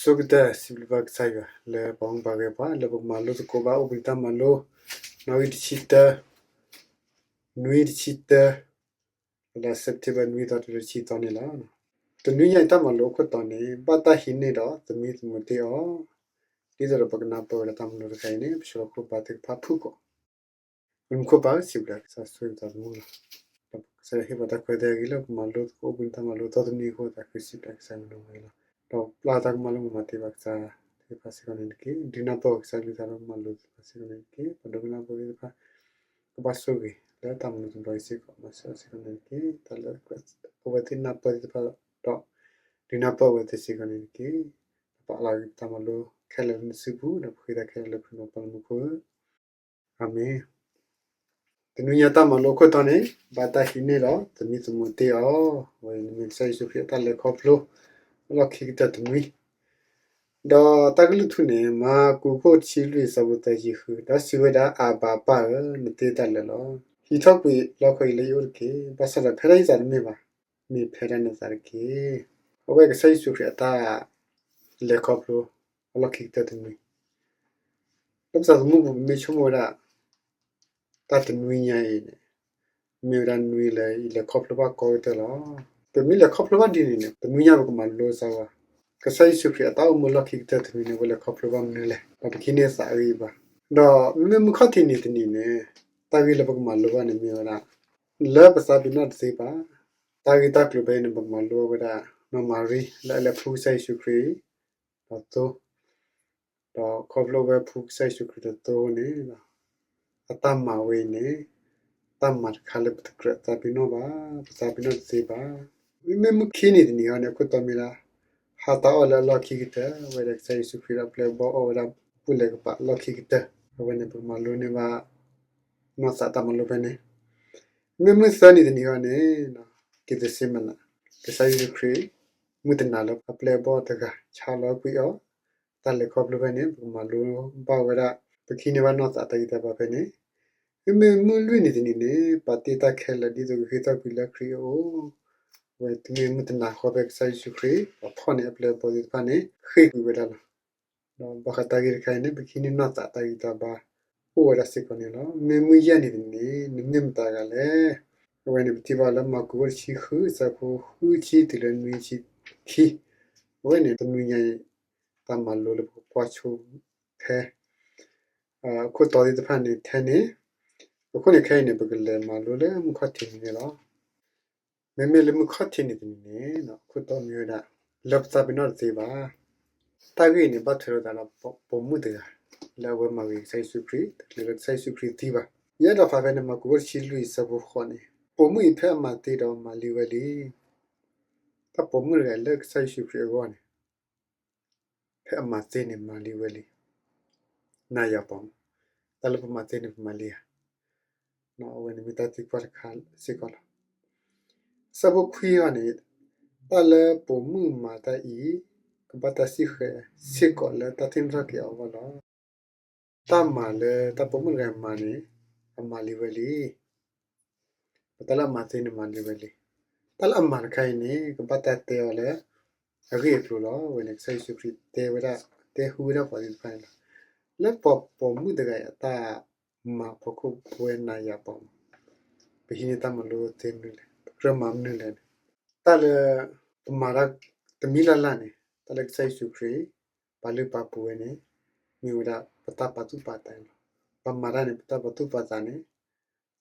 ဆိကတၢၢ်စံးဘျုးဘၣ်ကစၢ်ယွၤလၢပှၤမူပှၤဂဲၤပှၤ လၢပကမၤလိသကိးဘၣ်အိၣ်ဘှံးနံၤတၢ်မၤလိ နီၣ်ဂံၢ်တဆံတၢ, နွံတဆံတၢ, လါစဲးပထ့ဘၢၣ် နွံသီတုၤလၢတဆံသီန့ၣ်လီၤ. တနွံညါအံၤတၢ်မၤလိအခိၣ်တီန့ၣ် ဘၣ်တၢ်ဟံးန့ၢ်ဒီးသမံသမိးတ့ၢ်အီၤ, ဒ်သိးဒီးပကနၢ်ပၢၢ်ဝဲဒၣ်တၢ်မၤလိတခါအံၤန့ၣ် ပဆှၢလီၤခိၣ်ပာ်သ့ၣ်တဖၣ်ဖုၣ်ကိာ် ပမူခိၣ်ပာ်စံးဘျုးကစၢ်ဆိၣ်ဂ့ၤပသးသမူလီၤ. ဒီးကစၢ်ယွၤဟ့ၣ်ပှၤတၢ်ခွဲးတၢ်ယာ်ဂ့ၤလၢပမၤလိသကိးအိၣ်ဘှံးနံၤတၢ်မၤလိသီတနွံအဃိ သးခုစံးဘျုးကစၢ်မ့ၢ်နီၢ်ဝဲလီၤ. ဒီးပျၢ်တၢ်ကမၣ်လၢမၤတ့ၢ်ဘၣ်ကစၢ်သ့ၣ်တဖၣ်စ့ၢ်ကီးန့ၣ်တက့ၢ်. ဒုးနၢ်ပၢၢ်ကစၢ်ကလုၢ်ကထါလၢပမၤလိသ့ၣ်တဖၣ်စ့ၢ်ကီးန့ၣ်တက့ၢ်. ပှၤဒိကနၣ်ပၢၢ်သ့ၣ်တဖၣ် ကဘၣ်ဆိၣ်ဂ့ၤလၢတၢ်မၤလိတဘျီအံၤစ့ၢ်ကီး မၤစၢၤစ့ၢ်ကီးန့ၣ်တက့ၢ်. တၢ်လၢအဝဲသ့ၣ်နၢ်ပၢၢ်သ့ၣ်တဖၣ်ဒီး ဒုးနၢ်ပၢၢ်အဝဲသ့ၣ်စ့ၢ်ကီးန့ၣ်တက့ၢ်. ပပာ်လီၤဂ့ၤပတၢ်မၤလိခဲလၢာ်လၢနစုပူၤ ဒီးပဃ့တၢ်ခဲလၢာ်လၢခရံာ်ပပၢ်လၢမူခိၣ်ဧၢ, အၤမ့ၣ်. တနွံညါတၢ်မၤလိအခိၣ်တီန့ၣ် ဘၣ်တၢ်ဟံးန့ၢ်ဒီးသမံသမိးတ့ၢ်အီၤ, အဝဲန့ၣ်မ့ၢ်ကစၢ်ယ့ၣ်ၡူးခရံာ်အတၢ်လဲၤခီဖျိ လီၢ်ခံကတၢၢ်တနွံ ဒီးတၢ်ကလုၢ်ထူၣ်န့ၣ် မၢကူးခိၣ်တဆံလွံၢ်အဆၢဖိသၢဆံဃု, ဒီးစံးဝဲဒၣ်, အၤဘၤပၢ်ဧၢ, နတ့တၢ်လၢာ်လီၤ. ဟံးထီၣ်ကွံာ်လီခီအံၤလၢယအိၣ်တက့ၢ်. ဘၣ်ဆၣ်ဒီးဖဲဒၣ်ယသးတမ့ၢ်ဘၣ်, မ့ၢ်ဖဲဒၣ်နသးတက့ၢ်. အဝဲကစၢ်ယ့ၣ်ၡူးခရံာ်အတၢ်လဲၤခီဖျိ အလီၢ်ခံကတၢၢ်တနွံ လၢပသးသမူပူၤ ပမ့ၢ်ဆိကမိၣ်ဝဲဒၣ် တၢ်တနွံညါအံၤန့ၣ် မ့ၢ်ဝဲဒၣ်နွံလၢယလဲၤခီဖျိဘၣ်ကီကတၢၢ်လီၤ. ပမ့ၢ်လဲၤခီဖျိဘၣ်ဒ်န့ၣ်န့ၣ် တနွံညါပကမၤလိစၢ်ဝဲ ကစၢ်ယ့ၣ်ၡူးခရံာ်အတၢ်အိၣ်မူလီၢ်ခံကတၢၢ်တနွံန့ၣ် အဝဲလဲၤခီဖျိဘၣ်မနုၤလဲၣ်, ဒီးပကဟံးန့ၢ်သးအဂံၢ်ဘါ. ဒီးမ့မ့ၢ်မုၢ်ခီၣ်ထံးနံၤတနံၤန့ၣ် တၢ်ဂ့ၢ်လၢပကမၤလိဘၣ်န့ၣ်မ့ၢ်ဝဲဒၣ် လၢပသးပ့ၤနီၣ်တသ့ဘၣ် တၢ်ဂ့ၢ်တၢ်ကျိၤဖဲအံၤန့ၣ် ပကမၤလိဝဲဒၣ် နီၢ်မၤရံ လၢအလဲၤဖှူကစၢ်ယ့ၣ်ၡူးခရံာ် ဒီးသိ ဒီးခီဖျိဝဲဖှူကစၢ်ယ့ၣ်ၡူးခရံာ်ဒီးသိန့ၣ် အတၢ်မၤဝဲအံၤန့ၣ် တၢ်မၤတခါလၢပတကြၢးသးပ့ၤနီၣ်ဘၣ်, ပသးပ့ၤနီၣ်တသ့ဘၣ်. မ့မ့ၢ်မုၢ်ခံနံၤတနံၤအံၤန့ၣ် အခိၣ်တီမ့ၢ်ဒၣ် ဟါတၢ်အီၣ်လၢအလီၢ်ခံကတၢၢ် အဝဲဒီးကစၢ်ယ့ၣ်ၡူးခရံာ်ဒီးပျဲၢ်ဘီအီၣ်ဝဲဒၣ် ပူၤလဲၤကပၤလီၢ်ခံကတၢၢ် အဝဲန့ၣ် ပကမၤလိန့ၢ်ဘၣ် နီၢ်သးတၢ်မၤလိဖဲန့ၣ်. မ့မ့ၢ်မုၢ်သၢနံၤတနံၤအံၤန့ၣ် က့ၤသစ့မနၤ ကစၢ်ယ့ၣ်ၡူးခရံာ် မုၢ်တနၤလၢအပျဲၢ်အဘီၣ်တဂၤ ဆါလီၤကွံာ်အီၤ တၢ်လဲၤခီဖျိဖဲန့ၣ် ပကမၤလိဘၣ်ဝဲဒၣ် ပကဟံးန့ၢ်ဘၣ်နီၢ်သးတၢ်ဂံၢ်တၢ်ဘါဖဲန့ၣ်. မ့မ့ၢ်မုၢ်လွံၢ်နံၤတနံၤန့ၣ် ပာ်တ့ၢ်တၢ်ခဲလၢာ်ဒ်သိးကဃ့ထီၣ်ကွံာ်လၢခရံာ်အအိၣ်, အဝဲတမ့ၢ်မုၢ်တနၤဃီဖဲကစၢ်ယ့ၣ်ၡူးခရံာ် အဖီၣ်န့ၢ်အပျဲၢ်အဘီၣ်သ့ၣ်တဖၣ်န့ၣ် ဃ့ၢ်ကွံာ်ဝဲဒၣ်လီၤ. ဒီးဘၣ်ဃးတၢ်ဂ့ၢ်တခါအံၤန့ၣ် ပကဟံးန့ၢ်နီၢ်သးတၢ်ဂံၢ်တၢ်ဘါ အိၣ်ဝဲဒၣ်စ့ၢ်ကီးန့ၣ်လီၤ. မ့မ့ၢ်မုၢ်ယဲၢ်နံၤတနံၤန့ၣ် နမ့ၢ်မတၤတဂၤလဲၣ်. အဝဲန့ၣ်ပထံၣ်ဘၣ်လၢမၢ်ကူးခိၣ်တဆံဃုအဆၢဖိဃုဆံတုၤလၢနွံဆံခံ, အဝဲန့ၣ်တနွံညါအံၤ တၢ်မၤလိလၢပကကွၢ်ဆိဖဲ အခိၣ်တီသ့ၣ်တဖၣ်န့ၣ်ထဲန့ၣ်, အဃိန့ၣ်ခဲအံၤန့ၣ် ပကလဲၤမၤလိလၢမုၢ်ခီၣ်ထံးနံၤန့ၣ်လီၤ. မ့မ့ၢ်လၢမုၢ်ခီၣ်ထံးနံၤတနံၤန့ၣ် အခိၣ်တီမ့ၢ်ဝဲဒၣ် လၢပသးပ့ၤနီၣ်တသ့ဘၣ်. တၢ်ဂ့ၢ်အံၤန့ၣ် ဘၣ်ထွဲလိာ်သးဒီးပိာ်မုၣ်တဂၤ လၢအဝဲမၤဂ့ၤကစၢ်ယ့ၣ်ၡူးခရံာ် တချုးလၢကစၢ်ယ့ၣ်ၡူးခရံာ်သံဘၣ်. ယအဲၣ်ဒိးဖးဖဲန့ၣ် မၢ်ကူးခိၣ်တဆံလွံၢ်အဆၢဖိဃိးန့ၣ်, ပိာ်မုၣ်အံၤဖဲအမၤသ့ဒီးမၤလံဝဲလံ. တၢ်ပိာ်မုၣ်တဂၤလၢကစၢ်ယ့ၣ်ၡူးခရံာ်အဂီၢ်န့ၣ် ဖဲအမၤသ့န့ၣ်မၤလံဝဲလံ. နၤယၤပိာ်မုၣ်, တၢ်လၢပမၤသ့န့ၣ်ပမၤလံဧါ. အဝဲန့ၣ်မ့ၢ်တၢ်သံကွၢ်တခါစ့ၢ်ကီးလီၤ. အဆၢဖိခွံအံၤန့ၣ်, တၢ်လၢပိာ်မုၣ်မၤတၢ်အံၤ ကဘၣ်တၢ်စံၣ်ဃဲၤစ့ၢ်ကီးလၢတၢ်သ့ၣ်နီၣ်ထီၣ်က့ၤအီၤအဂီၢ်လီၤ. တၢ်မၤလၢတၢ်ပိာ်မုၣ်တဂၤမၤန့ၣ် အမၤလံဝဲလံ. တၢ်လၢအမၤသ့န့ၣ်မၤလံဝဲလံ. တၢ်လၢအမၤတခါအံၤန့ၣ် ကဘၣ်တၢ်တဲအီၤလၢ အဂ့ၢ်အကျိၤလီၤ. အဝဲန့ၣ် ကစၢ်ယ့ၣ်ၡူးခရံာ်တဲဝဲဒၣ်, တဲဟူဝဲဒၣ်ပှၤသ့ၣ်တဖၣ်န့ၣ်လီၤ. လၢပပိာ်မုၣ်တဂၤအံၤအတၢ်မၤအဖီခိၣ် ပဝဲနၤယၤပိာ်မုၣ်, ပဟံးန့ၢ်တၢ်မၤလိသ့မနုၤလဲၣ်, ပကြၢးမၤမနုၤလဲၣ်န့ၣ်, တၢ်လၢ ပမၤတၢ်တမံၤလၢ်လၢ်န့ၣ် တၢ်လၢကစၢ်ယ့ၣ်ၡူးခရံာ် ပာ်လုၢ်ပာ်ပှ့ၤဝဲန့ၣ် မ့ၢ်ဝဲဒၣ်ပတၢ်ပာ်သူၣ်ပာ်သးန့ၣ်လီၤ. ပမၤတၢ်န့ၣ် ပတၢ်ပာ်သူၣ်ပာ်သးန့ၣ်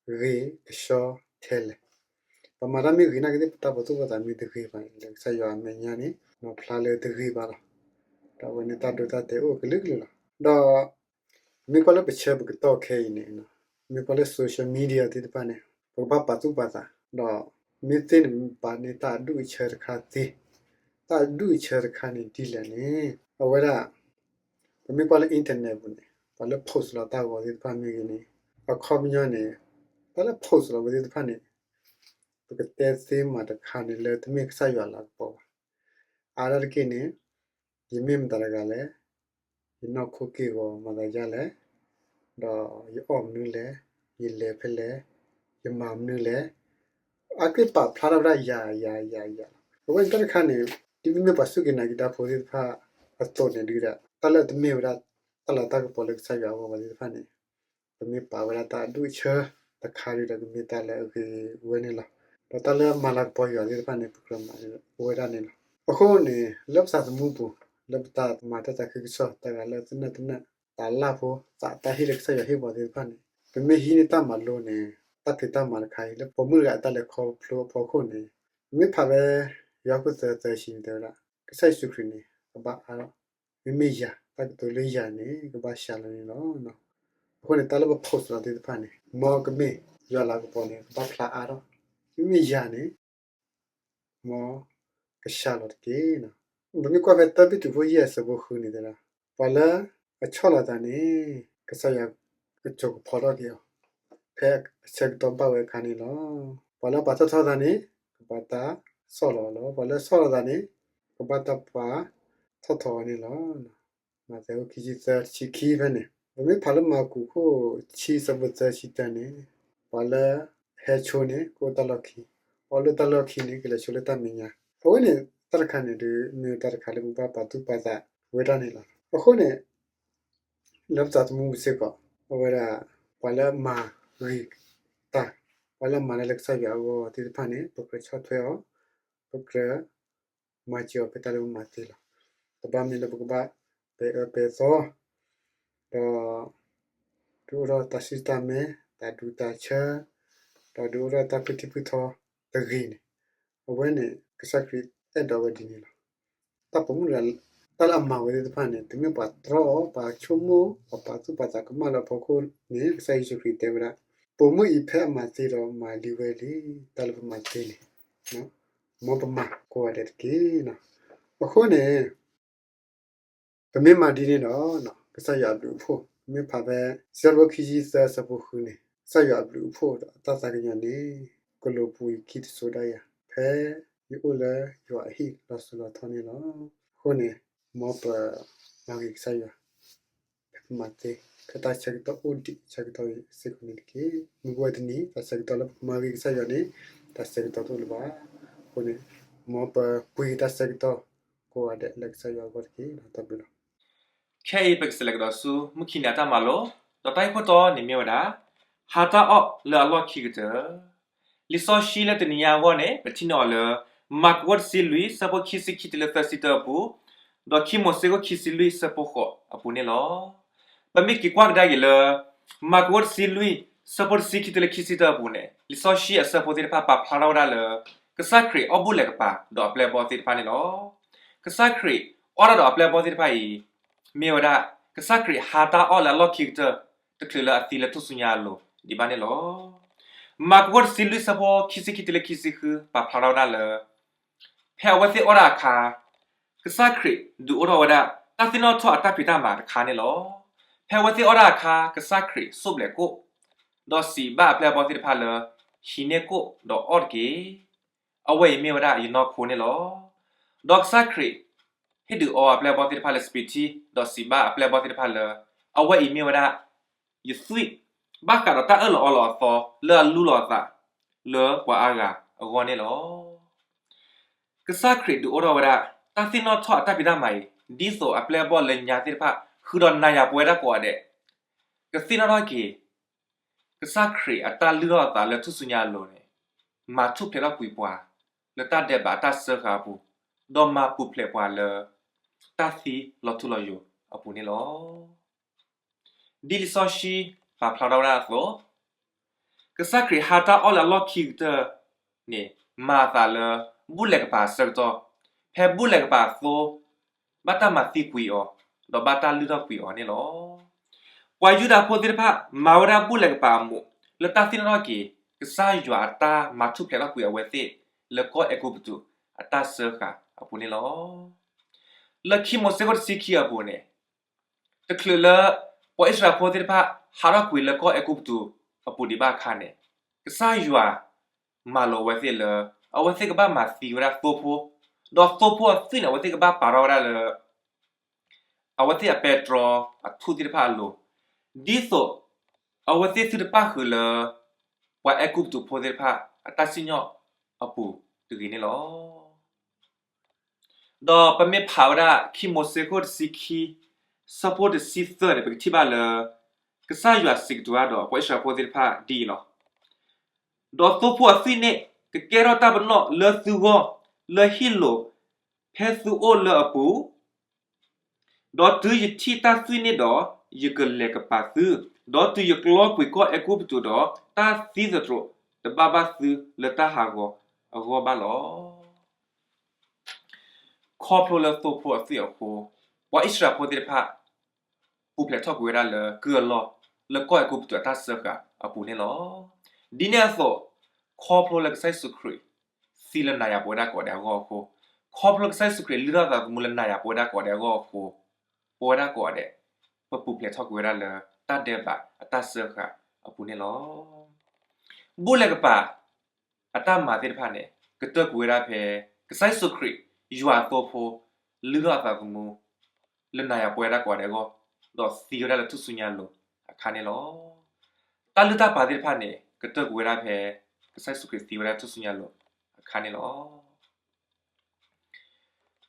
ဂ့ၤကဆှီထဲလဲၣ်. ပမၤတၢ်မ့ၢ်ဂ့ၤနာ်က့သ့ၣ် ပတၢ်ပာ်သူၣ်ပာ်သးမ့ၢ်တဂ့ၤဘၣ်န့ၣ် လၢကစၢ်ယွၤအမဲာ်ညါန့ၣ် နီၤဖျါလၢတဂ့ၤဘၣ်လီၤ. ဒီးအဝဲန့ၣ်တၢ်ဒိတၢ်တဲာ်အိၣ်ကလုာ်ကလုာ်လီၤ. ဒီး မ့ၢ်ကွၢ်လၢပဆၢပကတီၢ်ခဲအံၤန့ၣ်, မ့ၢ်ကွၢ်လၢ social media သ့ၣ်တဖၣ်န့ၣ် ပကဘၣ်ပာ်သူၣ်ပာ်သး, ဒီးမ့ၢ်သ့န့ၣ် ပာ်န့ၢ်တၢ်အဒူၣ်အဆၢတခါသ့, တၢ်အဒူၣ်အဆၢတခါန့ၣ်ဒ်လဲၣ်န့ၣ် အဝဲဒၣ် ပမ့ၢ်ကွၢ်လၢ internet ပူၤန့ၣ် ပှၤလၢ post လီၤတၢ်ဂီၤသ့ၣ်တဖၣ်မ့ၢ်ဂ့ၤန့ၣ်, အခီပညီန့ၣ် တၢ်လၢ post လီၤဝဲသ့ၣ်တဖၣ်န့ၣ် ပကတဲသ့မၤတခါန့ၣ်လၢတမ့ၢ်ကစၢ်ယွၤလၤကပီၤဘၣ်. အါဒၣ်တက့ၢ်န့ၣ် ယမ့ၢ်မတၤတဂၤလဲၣ်, ယနီၢ်ခိက့ၢ်ဂီၤမၤသးဒ်လဲၣ်, ဒီးယအီၣ်မနုၤလဲၣ်, ယလဲၤဖဲလဲၣ်, ယမၤမနုၤလဲၣ်, အါက့ၢ်ပာ်ဖျါထီၣ်ဝဲဒၣ်ယၤယၤယၤယၤလီၤ. အဝဲန့ၣ်တၢ်တခါန့ၣ် ဒ်ပမ့ၢ်ပှၤစူၢ်က့ၤနာ်က့ၤတၢ်ဖိသ့ၣ်တဖၣ် အသိးန့ၣ်ဒုးဒၣ် တၢ်လၢအတမ့ၢ်ဝဲဒၣ် တၢ်လၤတၢ်ကပီၤလၢကစၢ်ယွၤအဂီၢ်ဘၣ်သ့ၣ်တဖၣ်န့ၣ် ပမ့ၢ်ပာ်ဝဲဒၣ်တၢ်အဒူၣ်အဆၢတခါဒုးဒီး ကမ့ၢ်တၢ်လၢအဂ့ၤဝဲန့ၣ်လီၤ. ဒီးတၢ်လၢမၤလၤကပီၤယွၤသ့ၣ်တဖၣ်န့ၣ် ပကြၢးမၤဝဲဒၣ်န့ၣ်လီၤ. အဃိန့ၣ် လၢပသးသမူပူၤ လၢပတၢ်မၤတၢ်သးခုကစီၣ် တၢ်ဂၤလၢသနၢၣ်သနၢၣ် တၢ်လၢ်ဖိ သးတၢ်ဟ့ၣ်လၢကစၢ်ယွၤဟ့ၣ်ပှၤသ့ၣ်တဖၣ်န့ၣ် ပမ့ၢ်ဟံးန့ၢ်တၢ်မၤလိန့ၣ် တၢ်ဖံးတၢ်မၤတခါအံၤ လၢပိာ်မုၣ်တဂၤအတၢ်လဲၤခီဖျိအဖီခိၣ်န့ၣ် ပမ့ၢ်ဖးဖဲ ယိၤဟၣ်ခိၣ်သၢ သၢဆံန့ၣ် တဲဝဲဒၣ် ကစၢ်ယ့ၣ်ၡူးခရံာ်န့ၣ် ကဘၣ်အါထီၣ်, မ့မ့ၢ်ယၤ တၢ်ကတိၤလၢယၤန့ၣ် ကဘၣ်စှၤလီၤန့ၣ်လီၤ. အဃိန့ၣ် တၢ်လၢပဖိးစလီၤသ့ၣ်တဖၣ်န့ၣ် မ်ကမ့ၢ်ယွၤလၤကပီၤန့ၣ် ကဘၣ်ဖျါအါထီၣ်, မ့မ့ၢ်ယၤန့ၣ် မ်ကစှၤလီၤတက့ၢ်. ပမ့ၢ်ကွၢ်ဖဲတၢပ့းတရူး ယဲၢ် အဆၢဖိဃုန့ၣ်တဲဒၣ် ပှၤလၢအဆီၣ်လီၤသးန့ၣ် ကစၢ်ယွၤကစိာ်ကဖီထီၣ်က့ၤအီၤ ဖဲအဆၢကတီၢ်ဘၣ်ဝဲအခါန့ၣ်လီၤ. ပှၤလၢအပာ်ထီၣ်ထီသးန့ၣ် ကဘၣ်တၢ်ဆီၣ်လီၤအီၤလီၤ. ပှၤလၢအဆီၣ်လီၤသးန့ၣ် ကဘၣ်တၢ်ပှၢ်ထီၣ်ထီအီၤန့ၣ်လီၤ. မးသဲ အဆၢခံဆံသၢ ဆံခံဖဲန့ၣ် ပမ့ၢ်ဖးလၢမၢ်ကူး အဆၢဒိၣ်ခံ အဆၢဖိသၢဆံတၢန့ၣ် ပှၤလၢအဟဲဆိန့ၣ် ကအိၣ်တၢ်လီၢ်ခံ, အအိၣ်လၢတၢ်လီၢ်ခံန့ၣ် ကလဲၤဆိလၢတၢ်မဲာ်ညါ. အဝဲန့ၣ် တၢ်တခါန့ၣ်ဒုး မ့ၢ်တၢ်တခါလၢပကဘၣ်ပာ်သူၣ်ပာ်သးဝဲဒၣ်န့ၣ်လီၤ. အဃိန့ၣ် လၢပသးသမူပူၤစ့ၢ်ကီး အဝဲဒၣ် ပှၤလၢအမၤဂ့ၤတၢ်, ပှၤလၢအမၤတၢ်လၢကစၢ်ယွၤအဂီၢ်သ့ၣ်တဖၣ်န့ၣ် ပကြၢးဆီၣ်ထွဲအီၤ, ပကြၢးမၤစၢၤအီၤဖဲတၢ်လၢပမၤသ့လီၤ. တဘၣ်မ့ၢ်လၢပကဘၣ်ပဲာ်အၢပဲာ်သီ ဒီး ဒုးအိၣ်ထီၣ်တၢ်စံၣ်တၢ်မဲ တၢ်ဒူတၢ်ဆၢ ဒီးဒုးအိၣ်ထီၣ်တၢ်ဖုထံဖုထီတဂ့ၤန့ၣ်, အဝဲန့ၣ် ကစၢ်ခရံာ်အဲၣ်ဒိးဝဲဒ်န့ၣ်လီၤ. တၢ်ပိာ်မုၣ်တဂၤ တၢ်လၢအမၤဝဲသ့ၣ်တဖၣ်န့ၣ် တမ့ၢ်ပှၤတြီအီၤ, ပှၤဆိကမိၣ်, ပှၤပာ်သူၣ်ပာ်သးကမၣ်လၢအဖီခိၣ်န့ၣ် ကစၢ်ယ့ၣ်ၡူးခရံာ်တဲဝဲဒၣ်, ပိာ်မုၣ်အံၤဖဲအမၤသ့ဒီးမၤလံဝဲလံ, တၢ်လၢပမၤသ့န့ၣ် မ်ပမၤကိးဂၤဒဲးတက့ၢ်. အဃိန့ၣ် ပမ့ၢ်မၤဒ်န့ၣ်ဒီး ကစၢ်ယွၤအဘျုးအဖှိၣ်, ပမ့ၢ်ဖးဖဲ စံးထီၣ်ပတြၢၤ ခံဆံသၢ အဆၢဖိဃုန့ၣ်, ကစၢ်ယွၤအဘျုးအဖှိၣ်ဒီးအတၢ်သးကညီၤန့ၣ် ကလိာ်ပူၤအံၤခံတစိၤဒၣ်ယၤ, ဖဲယအိၣ်လၢယွၤအဟံၣ်လီၤစိၤလီၤထီန့ၣ်လီၤ. အဃိန့ၣ် မ်ပမၤဂ့ၤကစၢ်ယွၤ ဖဲပမၤသ့, ဖဲတၢ်ဆၢကတီၢ်အိၣ်ဒံးဆၢကတီၢ်စ့ၢ်ကီးန့ၣ်တက့ၢ်. မ့ၢ်ပဝဲတနံၤ တၢ်ဆၢကတီၢ်လၢပကမၤဂ့ၤကစၢ်ယွၤန့ၣ် တၢ်ဆၢကတီၢ်တအိၣ်လၢၤဘၣ်. အဃိန့ၣ် မ်ပပှ့ၤက့ၤတၢ်ဆၢကတီၢ် ကိးဂၤဒဲးလၢကစၢ်ယွၤအဂီၢ်တက့ၢ်. တၢ်ဘျုးလီၤ. ခဲအံၤပကစးလဲၤကဒီးဆူ မုၢ်ခံနံၤအတၢ်မၤလိ, ဒီးတၢ်ဂ့ၢ်ခိၣ်တီန့ၣ်မ့ၢ်ဝဲဒၣ် ဟါတၢ်အီၣ်လၢအလီၢ်ခံကတၢၢ်. လံာ်စီဆှံလၢတနံၤညါအဂီၢ်န့ၣ် ပထံၣ်န့ၢ်အီၤလၢ မၢ်ကူး တဆံလွံၢ် ဆၢဖိခံဆံခံတုၤလၢသၢဆံတၢအပူၤ, ဒီးခံမိၤၡ့ ခိၣ်ခံဆံလွံၢ် ဆၢဖိဃိးအပူၤန့ၣ်လီၤ. ပမ့ၢ်က့ၤကွၢ်ကဒါက့ၤလၢ မၢ်ကူး တဆံလွံၢ် ဆၢဖိတဆံခံတုၤလၢခံဆံတၢအပူၤန့ၣ် လံာ်စီဆှံအဆၢဖိသ့ၣ်တဖၣ်ပာ်ဖျါထီၣ်ဝဲဒၣ်လၢ ကစၢ်ခရံာ်အီၣ်ဘူၣ်လဲၤကပၤဒီးအပျဲၢ်အဘီၣ်သ့ၣ်တဖၣ်န့ၣ်လီၤ. ကစၢ်ခရံာ်အီၣ်တၢ်ဒီးအပျဲၢ်အဘီၣ်သ့ၣ်တဖၣ်အံၤ မ့ၢ်ဝဲဒၣ် ကစၢ်ခရံာ်ဟါတၢ်အီၣ်လၢအလီၢ်ခံကတၢၢ် တချုးလၢအသံလၢထူၣ်စုညါအလိၤဒံးဘၣ်န့ၣ်လီၤ. မၢ်ကူး တဆံလွံၢ် ဆၢဖိခံဆံခံတုၤလၢခံဆံဃု ပာ်ဖျါထီၣ်ဝဲဒၣ်လၢ ဖဲအဝဲသ့ၣ်အီၣ်တၢ်အခါ ကစၢ်ခရံာ်ဒုးအိၣ်ထီၣ်ဝဲဒၣ် တၢ်သ့ၣ်နီၣ်ထီၣ်အတၢ်ဖံးတၢ်မၤတခါန့ၣ်လီၤ. ဖဲအဝဲသ့ၣ်အီၣ်တၢ်အခါ ကစၢ်ခရံာ်စိၣ်ဘျဲးကိၣ်, ဒီးစံးဘၣ်အပျဲၢ်အဘီၣ်သ့ၣ်တဖၣ်လၢ ဟံးန့ၢ်ကိၣ်ဒီးအီၣ်တက့ၢ်. အဝဲအံၤမ့ၢ်ဝဲဒၣ်ယနီၢ်ခိန့ၣ်လီၤ. ဒီးကစၢ်ခရံာ် ဟ့ၣ်ဒုးအီအပျဲၢ်အဘီၣ်သ့ၣ်တဖၣ်လၢစပံးထံ, ဒီးစံးဘၣ်အပျဲၢ်အဘီၣ်သ့ၣ်တဖၣ်လၢ အဝဲအံၤမ့ၢ်ဝဲဒၣ် ယသွံၣ်, ဘၣ်ဃးဒီးတၢ်အၢၣ်လီၤအီလီၤအသီလၢအလူလီၤအသး လၢပှၤအါဂၤအဂီၢ်န့ၣ်လီၤ. ကစၢ်ခရံာ်ဒုးအိၣ်ထီၣ်ဝဲဒၣ် တၢ်သ့ၣ်နီၣ်ထီၣ်အတၢ်ဖံးတၢ်မၤအံၤ ဒ်သိးအပျဲၢ်အဘီၣ်လၢညါသ့ၣ်တဖၣ် ဃုာ်ဒီးနၤယၤပဝဲဒၣ်ကိးဂၤဒဲး ကသ့ၣ်နီၣ်ထီၣ်က့ၤ ကစၢ်ခရံာ်အတၢ်လုၢ်ထီၣ်အသးလၢထူၣ်စုညါအလိၤန့ၣ် မၤထူၣ်ဖျဲးထီၣ်ကွံာ်ပှၤ လၢတၢ်ဒဲးဘးတၢ်စၢဃာ်အပူၤ, ဒီးမၤပူၤဖျဲးပှၤလၢ တၢ်သံလီၤထူလီၤယိာ်အပူၤန့ၣ်လီၤ. ဒ်လံာ်စီဆှံပာ်ဖျါထီၣ်ဝဲဒၣ်အသိး ကစၢ်ခရံာ်ဟါတၢ်အီၣ်လၢအလီၢ်ခံကတၢၢ်န့ၣ် မၤအသးလၢ ဘူၣ်လဲၤကပၤအဆၢကတီၢ်, ဖဲဘူၣ်လဲၤကပၤအသိ ဘၣ်တၢ်မၤသံကွံာ်အီၤ, ဒီးဘၣ်တၢ်လုၢ်ထီၣ်ကွံာ်အီၤန့ၣ်လီၤ. ပှၤယူဒၤဖိသ့ၣ်တဖၣ် မၤဝဲဒၣ်ဘူၣ်လဲၤကပၤအမူး လၢတၢ်သ့ၣ်နီၣ်ထီၣ်က့ၤ ကစၢ်ယွၤအတၢ်မၤထူၣ်ဖျဲးထီၣ်ကွံာ်အဝဲသ့ၣ် လၢကီၢ်အဲၤကူပတူးအတၢ်စၢဃာ်အပူၤန့ၣ်လီၤ. လၢခံမိၤၡ့ ခိၣ်တဆံခံအပူၤန့ၣ် တချုးလၢ ပှၤအံၣ်စရ့လးဖိသ့ၣ်တဖၣ် ဟးထီၣ်ကွံာ်လၢကီၢ်အဲၤကူပတူးအပူၤဒံးဘၣ်အခါန့ၣ် ကစၢ်ယွၤမၤလိာ်အဝဲသ့ၣ်လၢ အဝဲသ့ၣ်ကဘၣ်မၤသံဝဲဒၣ်သိဖိ, ဒီးသိဖိအသွံၣ်န့ၣ် အဝဲသ့ၣ်ကဘၣ်ပာ်ထီၣ်ဝဲဒၣ်လၢ အဝဲသ့ၣ်အပဲတြီအထူၣ်သ့ၣ်တဖၣ်အလိၤ, ဒ်သိး အဝဲသ့ၣ်သုတပၣ်ဃုာ်လၢ ပှၤအဲၤကူပတူးဖိသ့ၣ်တဖၣ် အတၢ်စံၣ်ညီၣ်အပူၤတဂ့ၤန့ၣ်လီၤ. ဒီးပမ့ၢ်ဖးဝဲဒၣ် ခံမိၤၡ့ခိၣ်တဆံခံ ဆၢဖိတဆံသၢန့ၣ် ပကထံၣ်ဘၣ်လၢ ကစၢ်ယွၤစံးကတိၤဒီးပှၤအံၣ်စရ့လးဖိသ့ၣ်တဖၣ်ဒ်အံၤလီၤ. ဒီးသိဖိအသွံၣ်န့ၣ် ကကဲထီၣ်တၢ်ပနီၣ်လၢသုဂီၢ် လၢဟံၣ်လိၤ ဖဲသုအိၣ်လၢအပူၤ, ဒီးတုၤယထံၣ်တၢ်သွံၣ်န့ၣ်ဒီး ယကလဲၤကပၤသု, ဒီးတုၤယကျီကွံာ်ကီၢ်အဲၤကူပတူးဒီး တၢ်သံသတြိာ်တဘၣ်ဘၣ်သုလၢတၢ်ဟးဂီၤအဂီၢ်ဘၣ်လီၤ. ခီဖျိလၢသိဖိအသွံၣ်အဃိ, ပှၤအံၣ်စရ့လးဖိသ့ၣ်တဖၣ် ပူၤဖျဲးထီၣ်ကွံာ်ဝဲဒၣ်လၢကုၢ်အလီၢ် လၢကီၢ်အဲၤကူပတူးအတၢ်စၢဃာ်အပူၤန့ၣ်လီၤ. ဒ်န့ၣ်အသိး, ခီဖျိလၢကစၢ်ယ့ၣ်ၡူးခရံာ် သံလၢနၤယၤပဝဲဒၣ်ကိးဂၤဒဲးအဂီၢ်အဃိ, ခီဖျိလၢကစၢ်ယ့ၣ်ၡူးခရံာ်လုၢ်ထီၣ်အသးသမူလၢနၤယၤပဝဲဒၣ်ကိးဂၤဒဲးအဂီၢ်အဃိ, ပဝဲဒၣ်ကိးဂၤဒဲး ပပူၤဖျဲးထီၣ်ကွံာ်ဝဲဒၣ်လၢတၢ်ဒဲးဘးအတၢ်စၢဃာ်အပူၤန့ၣ်လီၤ. ဘူၣ်လဲၤကပၤ အတၢ်မၤသ့ၣ်တဖၣ်န့ၣ် ကတၢၢ်ကွံာ်ဝဲဒၣ်ဖဲ ကစၢ်ယ့ၣ်ၡူးခရံာ် ယွၤအသိဖိ လုၢ်ထီၣ်အသးသမူ လၢနၤယၤပဝဲဒၣ်ကိးဂၤဒဲးအဂီၢ်, ဒီးသံဝဲဒၣ်လၢထူၣ်စုညါအလိၤအခါန့ၣ်လီၤ. တၢ်လုၢ်တၢ်ပာ်သ့ၣ်တဖၣ်န့ၣ် ကတၢၢ်ကွံာ်ဝဲဒၣ်ဖဲ ကစၢ်ယ့ၣ်ၡူးခရံာ်သံဝဲဒၣ်ထူၣ်စုညါအလိၤအခါန့ၣ်လီၤ.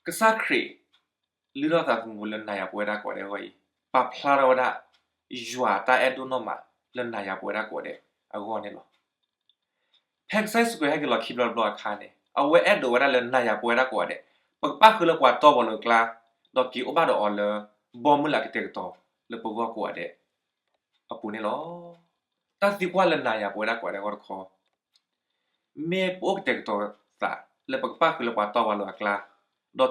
ကစၢ်ခရံာ် လုၢ်ထီၣ်သးသမူလၢနၤယၤပဝဲဒၣ်ကိးဂၤဒဲးအဂီၢ်အံၤ, ပာ်ဖျါထီၣ်ဝဲဒၣ် ယွၤတၢ်အဲၣ်ဒိၣ်နီၢ်မးလၢနၤယၤပဝဲဒၣ်ကိးဂၤဒဲးအဂီၢ်န့ၣ်လီၤ. ဖဲကစၢ်ယ့ၣ်ၡူးခရံာ်ဟဲက့ၤလီၤခံဘျီတဘျီအခါန့ၣ် အဝဲအဲၣ်ဒိးဝဲဒၣ်လၢနၤယၤပဝဲဒၣ်ကိးဂၤဒဲး, ပကပၣ်ဃုာ်လၢပှၤတီပှၤလိၤအကျါ, ဒီးက့ၤအိၣ်ဘၣ်ဒီးအီၤလၢ ဘီမုၢ်လၢအကတဲာ်ကတီၤလၢပဂီၢ်ကိးဂၤဒဲးအပူၤန့ၣ်လီၤ. တၢ်သံကွၢ်လၢနၤယၤပဝဲဒၣ်ကိးဂၤဒဲးအဂီၢ်တခီ, မ့ၢ်ပအိၣ်ကတဲာ်ကတီၤသးလၢပကပၣ်ဃုာ်လၢပှၤတီပှၤလိၤအကျါ,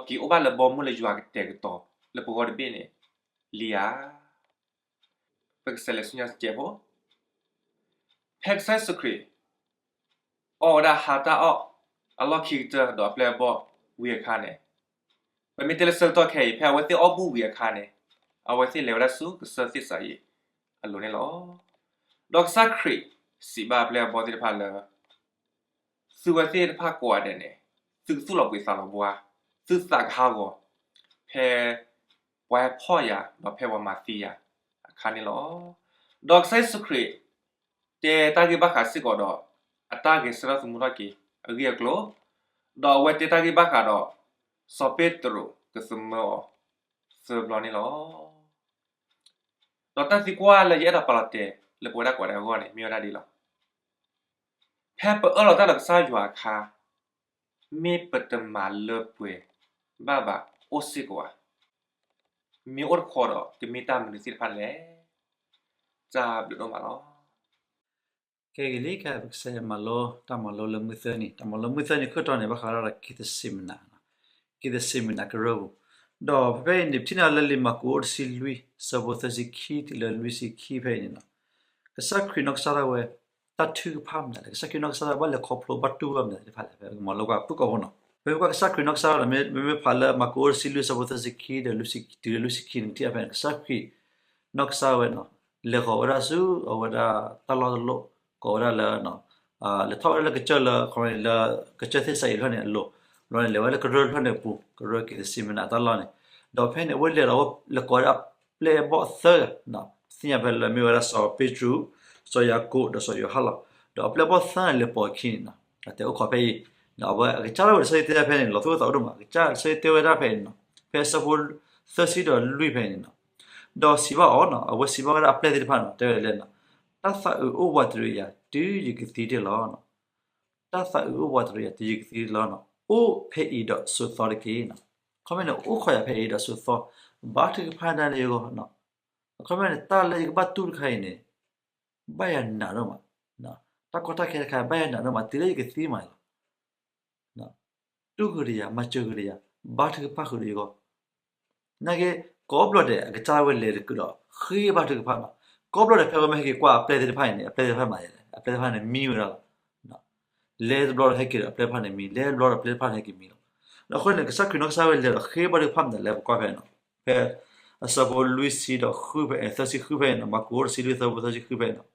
ဒီးက့ၤအိၣ်ဘၣ်လၢဘီမုၢ်လၢယွၤကတဲာ်ကတီၤလၢပဂီၢ်တဘ့ၣ်န့ၣ် လံဧါ. ပကစးလဲၤဆူညါစဲးဖိ, ဖဲကစၢ်ယ့ၣ်ၡူးခရံာ် အီၣ်ဝဲဒၣ်ဟါတၢ်အီၣ် အလီၢ်ခံကတၢၢ်ဒီးအပျဲၢ်အဘီၣ်ဝံၤအခါန့ၣ်, ပမ့ၢ်တဲလၢဆၢကတီၢ်ခဲအံၤ ဖဲအဝဲသ့ၣ်အီၣ်ဘူၣ်ဝံၤအခါန့ၣ်, အဝဲသ့ၣ်လဲၤဝဲဒၣ်ဆူကစၢၢ်သ့ၣ်စၤယံးအလိၤန့ၣ်လီၤ. ဒီးကစၢ်ခရံာ်စံးဘၣ်အပျဲၢ်အဘီၣ်သ့ၣ်တဖၣ်လၢ သုဝဲသ့ၣ်တဖၣ်ကိးဂၤဒဲးန့ၣ် သုကသူၣ်လီၤဘှံးသးလီၤဘှါ, သုသးကဟးဂီၤ ဖဲပှၤဟဲဖီၣ်ယၤ ဒီးဖဲပှၤမၤသံယၤအခါန့ၣ်လီၤ. ဒီးကစၢ်ယ့ၣ်ၡူးခရံာ် တဲတၢ်ဂ့ၢ်ဘၣ်ဃးစ့ၢ်ကီးဒီး အတၢ်ဂဲၤဆၢထၢၣ်သမူထီၣ်က့ၤအဂ့ၢ်အကျိၤ, ဒီးအဝဲတဲတၢ်ဂ့ၢ်ဘၣ်ဃးဒီး စီၤပ့းတရူးကသမၢအီၤသၢဘျီန့ၣ်လီၤ. ဒီးတၢ်သံကွၢ်လၢယအဲၣ်ဒိးပာ်လီၤတဲာ်လၢပဝဲဒၣ်ကိးဂၤဒဲးအဂီၢ်န့ၣ် မ့ၢ်ဝဲဒၣ်ဒ်လီၤ. ဖဲပအၢၣ်လီၤတၢ်ဒီးကစၢ်ယွၤအခါ, မ့ၢ်ပတမၤလၢပှဲၤဘၣ်ဘၣ်အိၣ်စ့ၢ်ကီးဧါ. မ့ၢ်အိၣ်တခီဒီး ကမ့ၢ်တၢ်မနုၤသ့ၣ်တဖၣ်လဲၣ်. တၢ်ဘျုးဒိၣ်မးလီၤ. ခဲအံၤလံ ခဲအံၤပကစးမၤလိတၢ်မၤလိလၢမုၢ်သၢနံၤ, တၢ်မၤလိမုၢ်သၢနံၤခိၣ်တီန့ၣ် ဘၣ်ဃးဒီးက့ၤသစ့မနၤ, က့ၤသစ့မနၤကရၢပူၤ, ဒီးဖဲဖဲအံၤန့ၣ် ပထံၣ်န့ၢ်လၢလံာ်မၢ်ကူးအိၣ်တဆံလွံၢ် ဆၢဖိသၢဆံခံတုၤလၢလွံၢ်ဆံခံဖဲအံၤန့ၣ်လီၤ. ကစၢ်ခရံာ်နီၢ်ကစၢ်ဒၣ်ဝဲ တၢ်ထုကဖၣ်မနုၤလဲၣ်, ကစၢ်ခရံာ်နီၢ်ကစၢ်ဒၣ်ဝဲ ဘၣ်လဲၤခီဖျိဘၣ်တူၢ်ဘၣ်မနုၤသ့ၣ်တဖၣ်လဲၣ်, ဖဲပကမၤလိကွၢ်ဖုၣ်ကိာ်ဖိနီၤ. ဖဲပကွၢ်ကစၢ်ခရံာ်နီၢ်ကစၢ်ဒၣ်ဝဲဒီး မ့မ့ၢ်ဖးလၢမၢ်ကူးအိၣ်တဆံလွံၢ် ဆၢဖိသၢဆံခံဒီးလွံၢ်ဆံခံန့ၣ် ထံၣ်ဖဲန့ၣ် ကစၢ်ခရံာ် နီၢ်ကစၢ်ဝဲနီၤ, လဲၤဃီၤဝဲဒၣ်ဆူအဝဲဒၣ်တၢ်လီၢ်တလီၢ် ကိးဝဲဒၣ်လၢ လဲၤထီၣ်ဝဲဒၣ်လၢကစၢၢ်လၢ ခီလၢ ကစၢၢ်သ့ၣ်စၤယံးတဖျၢၣ်န့ၣ်အလိၤ, ဘျီန့ၣ် လဲၤဝဲလၢကရၢတဖျၢၣ်န့ၣ်အပူၤ, ကရၢက့ၤသစ့မနၤတၢ်လီၢ်န့ၣ်, ဒီးဖဲန့ၣ် အဝဲလဲၤဒီး လဲၤကိးဝဲဒၣ်အပျဲၢ်အဘီၣ်သၢဂၤ, သ့ၣ်ညါဖဲလၢမ့ၢ်ဝဲဒၣ်စီၤပ့းတရူး, စီၤယၤကိာ် ဒီးစီၤယိၤဟၣ်လီၤ. ဒီးအပျဲၢ်အဘီၣ်သၢဂၤန့ၣ်လဲၤပိာ်အခံန့ၣ်နီၤ, အတဲအိၣ်ခိးဖဲအံၤ, အဝဲအကစၢ်ဒၣ်ဝဲလံာ်စီဆှံတဲဖဲန့ၣ် လီၤသူၣ်ဝဲသးအိၣ်ဒိၣ်မး, အကစၢ်လံာ်စီဆှံတဲဝဲဒၣ်ဖဲအံၤနီၤ, ဖဲဆၢဖိသၢဆံဒီးလွံၢ်ဖဲအံၤန့ၣ်နီၤ, ဒီးစံးဘၣ်အီၤနီၤ, အဝဲစံးဘၣ်ဝဲဒၣ်အပျဲၢ်သ့ၣ်တဖၣ်နီၤ, တဲဝဲဒၣ်လၢ တၢ်သးအုးအိၣ်ဝးတရံးယၤ တုၤယကသံတ့ၢ်လီၤ. တၢ်သးအုးအိၣ်ဝးတရံးယၤ တုၤယကသံတ့ၢ်လီၤနီၤ, အိၣ်ဖဲအံၤဒီးဆိးသီတက့ၢ်. အခီပညီန့ၣ် အိၣ်ခိးယၤဖဲအံၤဒီးဆိးသီ, ဘါထုကဖၣ်ဒၣ်လၢယဂီၢ်. အခီပညီန့ၣ် တၢ်လၢယကဘၣ်တူၢ်တခါအံၤန့ၣ် ဘၣ်ယၤနးဒိၣ်မး, တၢ်ကီတၢ်ခဲတခါ ဘၣ်ယၤနးဒိၣ်မး တုၤလၢယကသံမးလီၤ. တူၢ်ဃုာ်ဒီးယၤ, မၤစၢၤဃုာ်ဒီးယၤ, ဘါထုကဖၣ်ဃုာ်ဒီးယဂီၢ်. နာ်က့ ကိးဘျီဒဲး အကစၢ်ဝဲလဲၤတကုာ်ဒီး ဃ့ဘါထုကဖၣ်နီၤ. ကိးဘျီဒဲး ဖဲဝဲမ့ၢ်ဟဲက့ၤကွၢ်အပျဲၢ်သ့ၣ်တဖၣ်အံၤန့ၣ် အပျဲၢ်သ့ၣ်တဖၣ်မၤယလဲၣ်, အပျဲၢ်သ့ၣ်တဖၣ်န့ၣ်မံဝဲဒၣ်လီၤ. လဲၤတဘျီဒီးဟဲက့ၤဒီးအပျဲၢ်တဖၣ်န့ၣ်မံ, လဲၤတဘျီဒီးအပျဲၢ်တဖၣ်န့ၣ်ဟဲက့ၤမံလီၤ. အဃိန့ၣ် ကစၢ်ခရံာ်နီၢ်ကစၢ်ဝဲလဲၤဒီးဃ့ဘါထုကဖၣ်မနုၤလဲၣ် ပကွၢ်ဖဲနီၤ, ဖဲအဆၢဖိလွံၢ်ဆံဒီးဃုဖဲ သၢဆံဃုဖဲနီၤ, မၢ်ကူးအိၣ်တဆံလွံၢ် သၢဆံဃုဖဲနီၤ.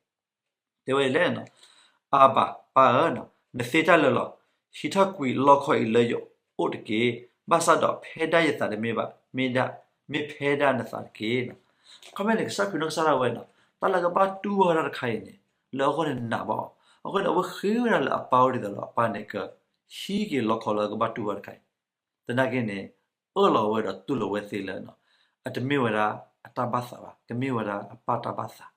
တဲဝဲဒ်လဲၣ်နီၤ, အၤဘၤ ပၢ်ဧၢ, နသ့တၢ်လၢာ်လီၤ. ဟံးထီၣ်ကွံာ်လီခီအံၤလၢယအိၣ်တက့ၢ်. ဘၣ်ဆၣ်ဒီးဖဲဒၣ်ယသးတမ့ၢ်ဘၣ်, မ့ၢ်ဒၣ်, မ့ၢ်ဖဲဒၣ်နသးတက့ၢ်. အခီပညီန့ၣ် ကစၢ်ခရံာ်နီၢ်ကစၢ်ဒၣ်ဝဲနီၤ, တၢ်လၢကဘၣ်တူၢ်ဘၣ်တၢ်တခါအံၤန့ၣ် လၢအဂီၢ်န့ၣ်နးဘၣ်အီၤ. အဃိန့ၣ် အဝဲဃ့ဝဲဒၣ်လၢအပၢ်အိၣ်ဒ်သိးဒီး အပၢ်န့ၣ်ကဟံးက့ၤလီခီလၢကဘၣ်တူၢ်ဘၣ်တခါအံၤ. သနာ်က့န့ၣ် အၢၣ်လီၤဝဲဒီးတူၢ်လိာ်ဝဲသ့လၢ အတမ့ၢ်ဝဲဒၣ်အတၢ်ဘၣ်သးဘၣ်, ကမ့ၢ်ဝဲဒၣ်အပၢ်တၢ်ဘၣ်သး.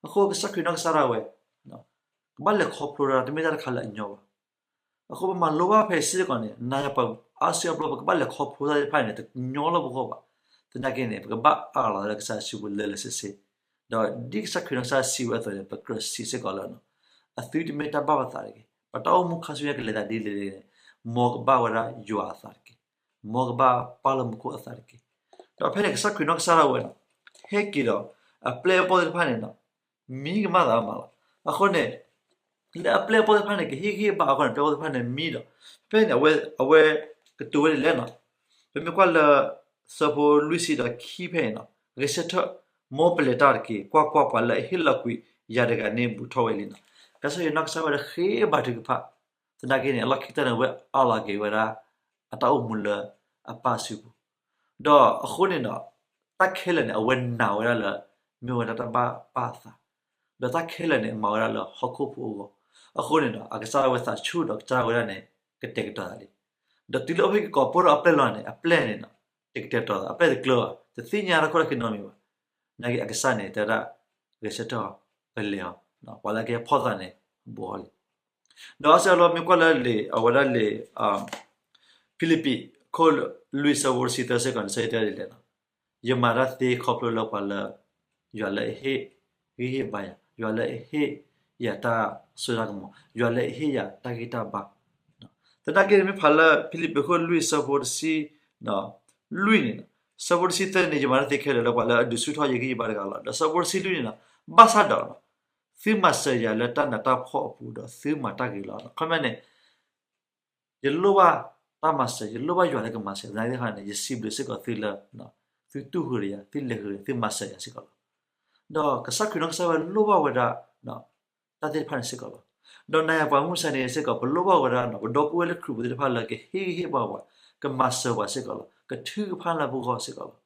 အဃိကစၢ်ခရံာ်နီၢ်ကစၢ်ဒၣ်ဝဲ ကဘၣ်လဲၤခီဖျိတၢ်တမ့ၢ်တၢ်တခါလၢအညီဘၣ်. အဃိပမၤလိဘၣ်ဖဲအံၤစ့ၢ်ကီးန့ၣ် နၤယၤပှၤအါစုအါဘျီ ပကဘၣ်လဲၤခီဖျိတၢ်သ့ၣ်တဖၣ်န့ၣ် တညီလၢပဂီၢ်ဘၣ်. သနာ်က့န့ၣ် ပကဘၣ်အးလီၤလၢကစၢ်ယွၤစုပူၤလၢာ်လၢာ်ဆ့ဆ့, ဒီးဒ်ကစၢ်ခရံာ်နီၢ်ကစၢ်စံးဝဲအသိးန့ၣ် ပကြၢးစံးစ့ၢ်ကီးလၢ အသုတမ့ၢ်တၢ်ဘၣ်ပသးတဂ့ၤ, ပတၢ်အိၣ်မူခါဆူညါကလဲၤသးဒ်လဲၣ်လဲၣ်န့ၣ် မ်ကဘၣ်ဝဲဒၣ်ယွၤအသးတက့ၢ်. မ်ကဘၣ်ပၢ်လၢမူခိၣ်အသးတက့ၢ်. ဒီးဖဲန့ၣ် ကစၢ်ခရံာ်နီၢ်ကစၢ်ဒၣ်ဝဲန့ၣ် ဟဲက့ၤဒီး အပျဲၢ်အဘီၣ်သ့ၣ်တဖၣ်န့ၣ် မံကမၣ်သးမးလီၤ. အဃိန့ၣ် လၢအပျဲၢ်အဘီၣ်သ့ၣ်တဖၣ်န့ၣ် ကဟ့ၣ်ဂံၢ်ဟ့ၣ်ဘါအဃိန့ၣ် ပျဲၢ်အဘီၣ်သ့ၣ်တဖၣ်န့ၣ်မံဒီး ဖဲန့ၣ် အဝဲ အဝဲကတိၤဝဲဒ်လဲၣ်န့ၣ်, ပမ့ၢ်ကွၢ်လၢ ဆၢဖိလွံၢ်ဆံဒီးခံဖဲန့ၣ်န့ၣ် ဂဲၤဆၢထၢၣ်, မ်ပလဲၤတၢ်တက့ၢ်. ကွၢ်ကွၢ်, ပှၤလၢအဟ့ၣ်လီၤကွံာ်ယၤတဂၤန့ၣ် ဘူးထီၣ်ဝဲလံန့ၣ်. ကစၢ်ယွၤနီၢ်ကစၢ်ဝဲဒၣ်ဃ့ဘါထုကဖၣ်, သနာ်က့န့ၣ် အလီၢ်ခံကတၢၢ်န့ၣ် အဝဲအးလီၤက့ၤဝဲဒၣ် အတၢ်အိၣ်မူလၢအပၢ်စုပူၤ ဒီးအဃိန့ၣ်ဒီး တၢ်ခဲလၢာ်န့ၣ် အဝဲနာ်ဝဲဒၣ်လၢ မ့ၢ်ဝဲဒၣ်တၢ်ဘၣ်ပၢ်အသး, ဒီးတၢ်ခဲလၢာ်န့ၣ် မၤဝဲဒၣ်လၢဟီၣ်ခိၣ်ဖိအဂီၢ်. အဃိန့ၣ်ဒီး အကစၢ်ဒၣ်ဝဲသးဆူၣ်ဒီးကစၢ်ဒၣ်ဝဲဒၣ်န့ၣ် ကတဲာ်ကတီၤသးလံ. ဒီးတုၤလၢအဝဲဟဲက့ၤကိးဖှိၣ်ထီၣ်အပျဲၢ်လီၤန့ၣ် အပျဲၢ်န့ၣ် တကတဲာ်ကတီၤသး, အပျဲၢ်တကျၢၤဘၣ်, တသ့ၣ်ညါတၢ်ခိၣ်တၢ်ခံနီတမံၤဘၣ်. နာ်က့အကစၢ်န့ၣ် တဲဝဲဒၣ် ဂဲၤဆၢထၢၣ်အီၤ, ပလဲၤအီၤ, ပှၤလၢကဟဲဖီၣ်သးန့ၣ် ဘူးအီၤလံ. ဒီးအါစုအါဘျီမ့ၢ်ကွၢ်လၢလံာ် အဝဲဒၣ်လံာ် ဖံလံးပံးခိၣ်လွံၢ်ဆၢဖိတဆံသၢစ့ၢ်ကီးန့ၣ် ဆၢတဲဒ်လဲၣ်န့ၣ်, ယမၤတၢ်သ့ခီဖျိလၢပှၤလၢ ယွၤလၢအဟ့ၣ်ဂံၢ်ဟ့ၣ်ဘါယၤ, ယွၤလၢအဟ့ၣ်ယၤတၢ်စိတၢ်ကမီၤ, ယွၤလၢအဟ့ၣ်ယၤတၢ်ဂံၢ်တၢ်ဘါ. သနာ်က့မ့ၢ်ဖးလၢဖံလံးပံးခိၣ်လွံၢ်ဆၢဖိတဆံလွံၢ်န့ၣ်, ဆၢဖိတဆံသၢန့ၣ် ယမၤတၢ်သ့ခဲလၢာ်လၢပှၤလၢအဒုးဆူၣ်ထီၣ်ယဂံၢ်ယဘါတဂၤလီၤ. ဒီးဆၢဖိတဆံလွံၢ်န့ၣ်, ဘၣ်ဆၣ်ဒီး သုမၤစၢၤယၤလၢတၢ်နးတၢ်ဖှီၣ်အပူၤဒီးသုမၤတၢ်ဂ့ၤလီၤ. ခီပညီန့ၣ် ယလိၣ်ဘၣ်တၢ်မၤစၢၤ, ယလိၣ်ဘၣ်ယွၤလၢကမၤစၢၤ, သနာ်က့န့ၣ် ယစံးဘျုးစ့ၢ်ကီးသုလၢ သုတူၢ်ဃုာ်ဒီးယၤ, သုလဲၤဃုာ်ဒီးယၤ, သုမၤစၢၤယၤစ့ၢ်ကီးလီၤ. ဒီးကစၢ်ခရံာ်နီၢ်ကစၢ်ဝဲလိၣ်ဘၣ်ဝဲဒၣ် တၢ်သ့ၣ်တဖၣ်န့ၣ်စ့ၢ်ကီးလီၤ. ဒီးနၤယၤပှၤမုၢ်ဆါန့ၣ်စ့ၢ်ကီး ပလိၣ်ဘၣ်ဝဲဒၣ် ပဒီပုၢ်ဝဲၢ်လၢခရံာ်ဖိသ့ၣ်တဖၣ်လၢကဟ့ၣ်ဂံၢ်ဟ့ၣ်ဘါပှၤ, ကမၤစၢၤပှၤစ့ၢ်ကီးလီၤ. ကထုကဖၣ်လၢပဂီၢ်စ့ၢ်ကီးလီၤ.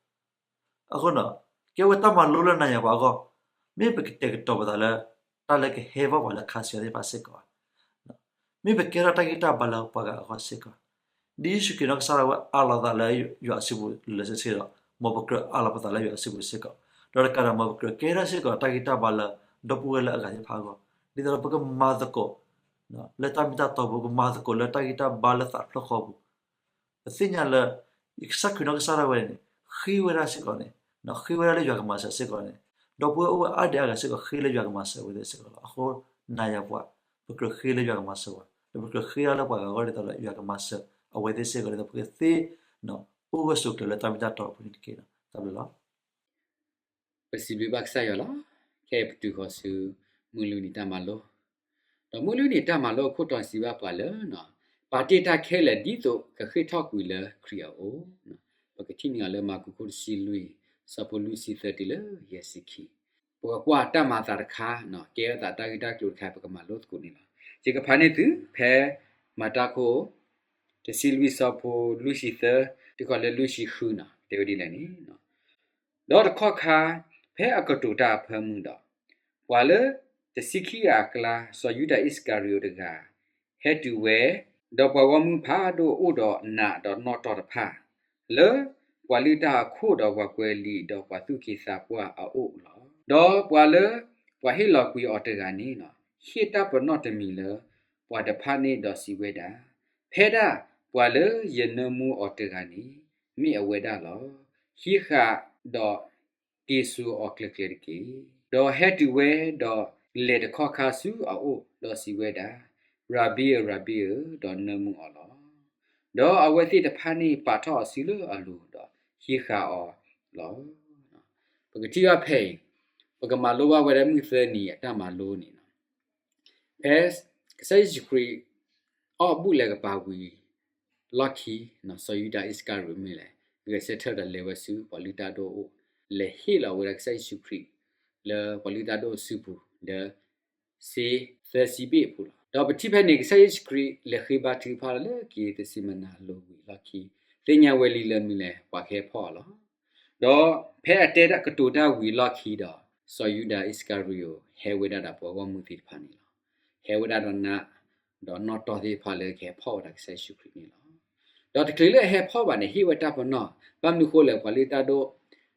အဃိန့ၣ် ကဲဝဲတၢ်မၤလိလၢနၤယၤပှၤအဂီၢ်, မ့ၢ်ပကတဲာ်ကတီၤပသးလၢ တၢ်လၢကဟဲဘၣ်ပှၤလၢခါဆူညါသ့ၣ်တဖၣ်စ့ၢ်ကီးဧါ, မ့ၢ်ပကဲထီၣ်တၢ်ဂံၢ်တၢ်ဘါလၢပှၤဂၤအဂီၢ်စ့ၢ်ကီး, ဒ်ယ့ၣ်ၡူးခရံာ်နီၢ်ကစၢ်ဒၣ်ဝဲအးလီၤသးလၢယွၤစုပူၤလၢာ်လၢာ်ဆ့ဆ့ဒီး မ်ပကြၢးအးလီၤပသးလၢယွၤစုပူၤစ့ၢ်ကီး, ဒီးတကးဒီး မ်ပကြၢးကဲထီၣ်စ့ၢ်ကီးတၢ်ဂံၢ်တၢ်ဘါလၢ ဒီပုၢ်ဝဲၢ်လၢအဂၤသ့ၣ်တဖၣ်အဂီၢ်, ဒ်သိးဒီးပကမၤသကိး လၢတၢ်မ့ၢ်တၢ်တီအပူၤ, ကမၤသကိးလၢတၢ်ဂံၢ်တၢ်ဘါလၢသးဖျၢၣ်ဃီပူၤ, ပသ့ၣ်ညါလၢ ကစၢ်ခရံာ်နီၢ်ကစၢ်ဒၣ်ဝဲန့ၣ် ဃ့ဝဲဒၣ်စ့ၢ်ကီးန့ၣ်, ဃ့ဝဲဒၣ်လၢယွၤကမၤစၢၤစ့ၢ်ကီးန့ၣ်, ဒီပုၢ်ဝဲၢ်အိၣ်ဝဲအါဒံးအါဂၤစ့ၢ်ကီး ဃ့လၢယွၤကမၤစၢၤအဝဲသ့ၣ်စ့ၢ်ကီးလီၤ. အဃိ နၤယၤပှၤ ပကြၢးဃ့လၢယွၤကမၤစၢၤပှၤ, ဒီးပကြၢးဃ့အါလၢပှၤဂၤအဂီၢ်ဒ်သိးလၢယွၤကမၤစၢၤအဝဲသ့ၣ်စ့ၢ်ကီး ဒ်သိးပကသ့ အိၣ်ဂၢၢ်ဆိးကျၢၤလၢတၢ်မ့ၢ်တၢ်တီအပူၤန့ၣ်တက့ၢ်. တၢ်ဘျုးလီၤ. ပစံးဘျုးဘၣ်ကစၢ်ယွၤလီၤ. ခဲအံၤပတုၤဃီၤဆူ မုၢ်လွံၢ်နံၤတၢ်မၤလိ, ဒီးမုၢ်လွံၢ်နံၤတၢ်မၤလိအခိၣ်တီစံးဘၣ်ပှၤလၢ ပာ်တ့ၢ်တၢ်ခဲလၢာ်ဒ်သိးကဃ့ၢ်ထီၣ်ကွံာ်လၢခရံာ်အအိၣ်, ပကထံၣ်န့ၢ်အီၤလၢမၢ်ကူးခိၣ်တဆံလွံၢ် ဆၢဖိလွံၢ်ဆံသၢတုၤလၢယဲၢ်ဆံခံ, ပကကွၢ်တၢ်မၤအသးတခါ, ကဲထီၣ်သးတၢ်ဂ့ၢ်တၢ်ကျိၤတခါ ပကမၤလိသကိးန့ၣ်လီၤ. ယကဖးန့ၢ်သုဖဲ မၤတၢ်ခိၣ် တဆံလွံၢ်ဆၢဖိလွံၢ်ဆံသၢ တုၤဃီၤလၢလွံၢ်ဆံဃုန့ၣ် တဲဝဲဒ်လဲၣ်န့ၣ်, ဒီးတခီၣ်ခါ ဖဲအကတိၤတၢ်အဖၢမုၢ်ဒီး, ပှၤလၢတဆံခံဂၤအကျါ စီၤယူဒၤအံၣ်စကၤရံၤအိးတဂၤ ဟဲတုၤဝဲ, ဒီးပှၤဂီၢ်မုၢ်ဖးဒိၣ်အိၣ်ဒီးနးဒီးနီၣ်တီၢ်တဖၣ်, လၢပှၤလုၢ်တၢ်အခိၣ်ဒီးပှၤကွဲးလံာ်ဒီးပှၤသူၣ်က့သးပှၢ်အအိၣ်လီၤ. ဒီးပှၤလၢပှၤဟ့ၣ်လီၤကွံာ်အီၤတဂၤန့ၣ် ဟ့ၣ်တၢ်ပနီၣ်တမံၤလၢပှၤတဖၣ်န့ၣ်ဒီးစံးဝဲဒၣ်, ဖဲဒၣ်ပှၤလၢယနၢမူအီၤတဂၤန့ၣ် မ့ၢ်အဝဲဒၣ်လီၤ. ဟံးဃာ်ဒီးက့ၤစိာ်အီၤကျဲၤကျဲၤတက့ၢ်. ဒီးဟဲတုၤဝဲဒီးလဲၤတခီၣ်ခါဆူအအိၣ် ဒီးစံးဝဲဒၣ်, ရၤဘံဧၢ, ရၤဘံဧၢ, ဒီးနၢမူအီၤလီၤ. ဒီးအဝဲသ့ၣ်တဖၣ်န့ၣ်ပာ်ထီၣ်အီၤဆူလၢအလိၤ ဒီးဟံးဃာ်အီၤလီၤ. ပကထံၣ်ဘၣ်ဖဲအံၤ, ပကမၤလိဘၣ်ဝဲဒၣ်မုၢ်သၢနံၤအတၢ်မၤလိန့ၣ်လီၤ. ဖဲကစၢ်ယ့ၣ်ၡူးခရံာ် အီၣ်ဘူၣ်လဲၤကပၤဝံၤလီၢ်ခံ, စီၤယူဒၤအံၣ်စကၤရံၤမ့ၢ်လဲၣ်, ဂဲၤဆၢထၢၣ်ဒီးလဲၤဝဲဆူပှၤလုၢ်တၢ်ဒိၣ်အအိၣ်, လဲၤဟ့ၣ်လီၤဝဲဒၣ်ကစၢ်ယ့ၣ်ၡူးခရံာ် လၢပှၤလုၢ်တၢ်ဒိၣ်အစုပူၤ ဒီးစ့သၢဆံဘ့ၣ်အပူၤလီၤ. ဒီးပထံၣ်ဖဲန့ၣ် ကစၢ်ယ့ၣ်ၡူးခရံာ်လဲၤဃ့ဘါထုကဖၣ်လၢက့ၤသ့းစံမနၤအလိၤဝံၤလီၢ်ခံ, သ့ၣ်ညါဝဲလံလၢမနုၤလဲၣ် ပှၤကဟဲဖီၣ်အီၤလီၤ. ဒီးဖဲအတဲတၢ်ကတိၤတၢ်ဝံၤလီၢ်ခံဒီး, စီၤယူဒၤအံၣ်စကၤရံၤအိး ဟဲဝဲဒၣ်ဒီးပှၤဂီၢ်မုၢ်သ့ၣ်တဖၣ်န့ၣ်လီၤ. ဟဲဝဲဒၣ်ဒီးနး, ဒီးနီၣ်တီၢ်သ့ၣ်တဖၣ်လၢကဟဲဖီၣ်ဝဲဒၣ်ကစၢ်ယ့ၣ်ၡူးခရံာ်န့ၣ်လီၤ. ဒီးတချုးလၢအဟဲဖီၣ်ဘၣ်န့ၣ် ဟ့ၣ်ဝဲတၢ်ပနီၣ်, ဘၣ်မနုၤဃိလဲၣ် ပှၤလုၢ်တၢ်ဒိၣ်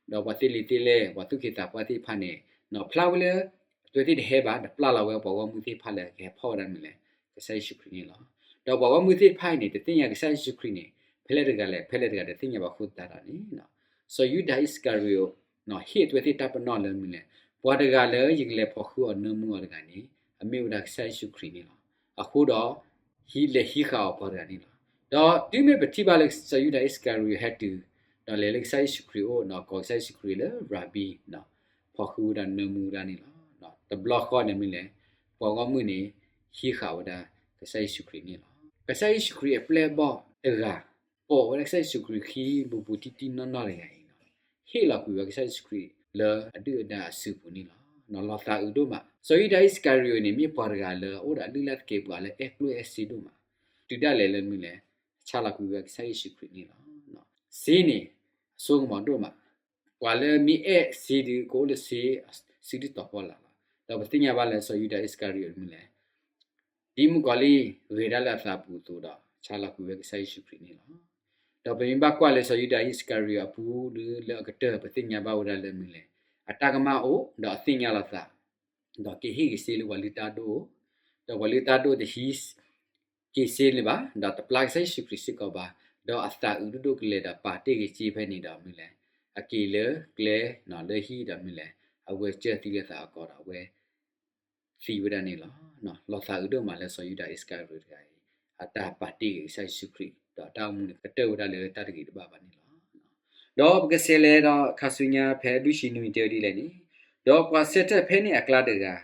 ဒီးပှၤသ့လံာ်သ့လဲၢ် ပှၤသူၣ်က့သးပှၢ်သ့ၣ်တဖၣ်န့ၣ် ဖျါဝဲလၢ အဝဲသ့ၣ်တဟဲဘၣ် ဒီးပျၢ်လီၤဝဲပှၤဂီၢ်မုၢ်သ့ၣ်တဖၣ်လၢကဟဲဖီၣ်ဝဲဒၣ်မနုၤလဲၣ် ကစၢ်ယ့ၣ်ၡူးခရံာ်န့ၣ်လီၤ. ဒီးပှၤဂီၢ်မုၢ်သ့ၣ်တဖၣ်အံၤန့ၣ် တသ့ၣ်ညါကစၢ်ယ့ၣ်ၡူးခရံာ်န့ၣ် ဖဲလဲၣ်တဂၤလဲၣ် ဖဲလဲၣ်တဂၤတသ့ၣ်ညါဘၣ်အဃိသတးဒီးန့ၣ် စီၤယူဒၤအံၣ်စကၤရံၤအိး ဟ့ၣ်အဝဲသ့ၣ်တၢ်ပနီၣ်လၢမနုၤလဲၣ်, ပှၤတဂၤလၢယကလဲၤဖီၣ်ဃုာ်အီၤနၢမူအီၤတဂၤန့ၣ် အမ့ၢ်ဝဲဒၣ်ကစၢ်ယ့ၣ်ၡူးခရံာ်န့ၣ်လီၤ. အဃိဒီး ဟံးလဲၤဟံးဃာ်အီၤပှၤတဂၤန့ၣ်လီၤ. ဒီးတုၤမ့ၢ်ပထံၣ်ဘၣ်လၢစီၤယူဒၤအံၣ်စကၤရံၤအိးဟဲတုၤ ဒီးလဲၤလၢကစၢ်ယ့ၣ်ၡူးခရံာ်အအိၣ် ဒီးကိးကစၢ်ယ့ၣ်ၡူးခရံာ်လၢရၤဘံ ဒီးဖီၣ်ဃုာ်ဝဲဒၣ်နၢမူဝဲဒၣ်န့ၣ်လီၤ. တဘျီဃီန့ၣ်မနုၤလဲၣ် ပှၤဂီၢ်မုၢ်န့ၣ် ဟံးဃာ်ဝဲဒၣ်ကစၢ်ယ့ၣ်ၡူးခရံာ်န့ၣ်လီၤ. ကစၢ်ယ့ၣ်ၡူးခရံာ်အပျဲၢ်အဘီၣ်တဂၤ ပိာ်ဝဲဒၣ်ကစၢ်ယ့ၣ်ၡူးခရံာ်ခံဘူးဘူးတံၢ်တံၢ်နီၢ်နီၢ်တဂၤအံၤန့ၣ် ဟ့ၣ်လီၤကွံာ်ဝဲကစၢ်ယ့ၣ်ၡူးခရံာ်လၢအဒုၣ်အဒါအစုပူၤန့ၣ်လီၤ. လီၤသးအုးဒိၣ်မး. စီၤယူဒၤအံၣ်စကၤရံၤအိးန့ၣ် မ့ၢ်ပှၤတဂၤလၢအအိၣ်ဒီးအလုၢ်အလၢ်သကဲးပဝးလၢအဲၣ်ကျိၣ်အဲၣ်စ့ဒိၣ်မး. တုၤဒၣ်လဲာ်လၢမနုၤလဲၣ် ဆါလီၤကွံာ်ဝဲကစၢ်ယ့ၣ်ၡူးခရံာ်န့ၣ်လီၤ. စ့န့ၣ် အစိကမီၤဒိၣ်မး. ပှၤလၢမ့ၢ်အဲၣ်စ့ဒီး ကအိၣ်လၢစ့စုဒုၣ်တီၤပီၢ်လၢ်လီၤ. ဒီးပသ့ၣ်ညါဘၣ်လၢစီၤယူဒၤအံၣ်စကၤရံၤအိးမနုၤလဲၣ် ဒ်မုၣ်ကီၤလံၢ်ဂဲၤဒၣ်လၢအသးပူၤအသိးဒီး ဆါလီၤကွံာ်ဝဲကစၢ်ယ့ၣ်ၡူးခရံာ်န့ၣ်လီၤ. ဒီးပမ့ၢ်ဘၣ်ကွၢ်လၢစီၤယူဒၤအံၣ်စကၤရံၤအိးအပူၤဒီး လၢအကတၢၢ် ပသ့ၣ်ညါဘၣ်ဝဲဒၣ်လၢမနုၤလဲၣ် အတၢ်ကမၣ်အိၣ် ဒီးအသ့ၣ်ညါလီၤသး ဒီးက့ၤဟ့ၣ်က့ၤစ့လၢပှၤလုၢ်တၢ်ဒိၣ်, ဒီးပှၤလုၢ်တၢ်ဒိၣ်တဟံးက့ၤစ့န့ၣ်ဘၣ်, ဒီးတပျၢ်ကစၢ်ယ့ၣ်ၡူးခရံာ်စ့ၢ်ကီးဘၣ်, ဒီးအသးအုးဒိၣ်ဒိၣ်ကလဲာ်ဒီးပာ်တ့ၢ်က့ၤစ့ဖဲန့ၣ်ဒီးမနုၤလဲၣ်, အက့ၤလၢကျဲလၢဟံၣ်ဒီးမနုၤလဲၣ်, အဝဲကၢၢ်သံလၢသးအကီဒီးအဝဲ သံဝဲဒၣ်န့ၣ်လီၤ. လီၤသးအုးဒိၣ်မးလၢစီၤယူဒၤအံၣ်စကၤရံၤအိးတဂၤအံၤ အတၢ်ပာ်တ့ၢ်က့ၤကစၢ်ယ့ၣ်ၡူးခရံာ် ဒီးတၢ်အိၣ်မူန့ၣ် ကတၢၢ်ဝဲဒၣ်လၢတၢ်တဂ့ၤတဘၣ်ဘၣ်န့ၣ်လီၤ. ဒီးပကဆဲးလဲၤဒီးခါဆူညါဖဲလွံၢ်ဆံနွံတဲဝဲဒ်လဲၣ်န့ၣ်, ဒီးပှၤဆၢထၢၣ်ဖဲန့ၣ်အကျါတဂၤ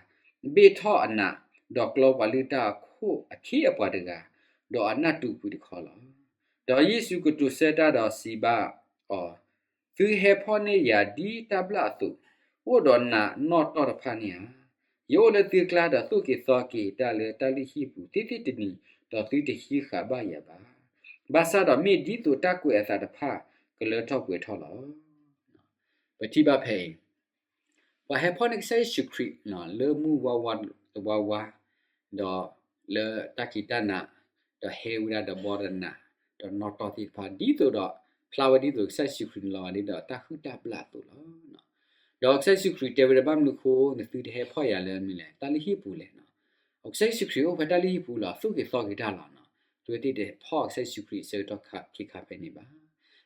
ဘ့ၣ်ထီၣ်အနး, ဒီးကျီပှၤလုၢ်တၢ်အခိၣ်အခ့အပှၤတဂၤ, ဒီးအနၢ်တူာ်ကွံာ်တခီလီၤ. ဒီးယ့ၣ်ၡူးကတိၤဆၢတၢ်ဒီးစံးဘၣ်အီၤ, သုဟဲဖီၣ်န့ၢ်ယၤဒ်တၢ်ဘျၣ်အသိး, အိၣ်ဒီးနးနီၣ်တီၢ်တဖၣ်န့ၣ်ဧါ. ယအိၣ်လၢသုကျါဒီးသိၣ်က့ၤသီက့ၤတၢ်လၢတၢ်လုၢ်ဟံၣ်ပူၤသ့သ့တနံၤ, ဒီးသုတဟံးဃာ်ဘၣ်ယၤဘၣ်. ဘၣ်ဆၣ်ဒီးမ့ၢ်ဒ်သိးတၢ်ကွဲးအသးတဖၣ်ကလၢထီၣ်ပှဲၤထီၣ်လီၤ. ပထံၣ်ဘၣ်ဖဲအံၤ ပှၤဟဲဖီၣ်န့ၢ်ကစၢ်ယ့ၣ်ၡူးခရံာ်လၢမုၢ်ဝါဝါတဝါဝါ, ဒီးလၢတၢ်ခံးတၢ်နး, ဒီးဟဲဝဲဒၣ်ဒီးဘီတနး, ဒီးနီၣ်တီၢ်သ့ၣ်တဖၣ် ဒ်သိးဒီး ဖျါဝဲဒ်သိးကစၢ်ယ့ၣ်ၡူးခရံာ်န့ၣ်လီၤဂာ်လံဒီးတၢ်ဟုၣ်တၢ်ဘျၣ်အသိးလီၤ. ဒီးကစၢ်ယ့ၣ်ၡူးခရံာ်တဲဝဲဒၣ်ဘၣ်မနုၤအဃိ နသုတဟဲဖီၣ်ယၤလၢမနုၤလဲၣ် တၢ်လုၢ်ဟံၣ်ပူၤလဲၣ်. ကစၢ်ယ့ၣ်ၡူးခရံာ်အိၣ်ဖဲတၢ်လုၢ်ဟံၣ်ပူၤလီၤ သိၣ်က့ၤသီက့ၤတၢ်လီၤ. အဝဲသ့ၣ်တဟဲဖီၣ်ကစၢ်ယ့ၣ်ၡူးခရံာ်အဆၢကတီၢ်ခါခံခါဖဲန့ၣ်ဘၣ်.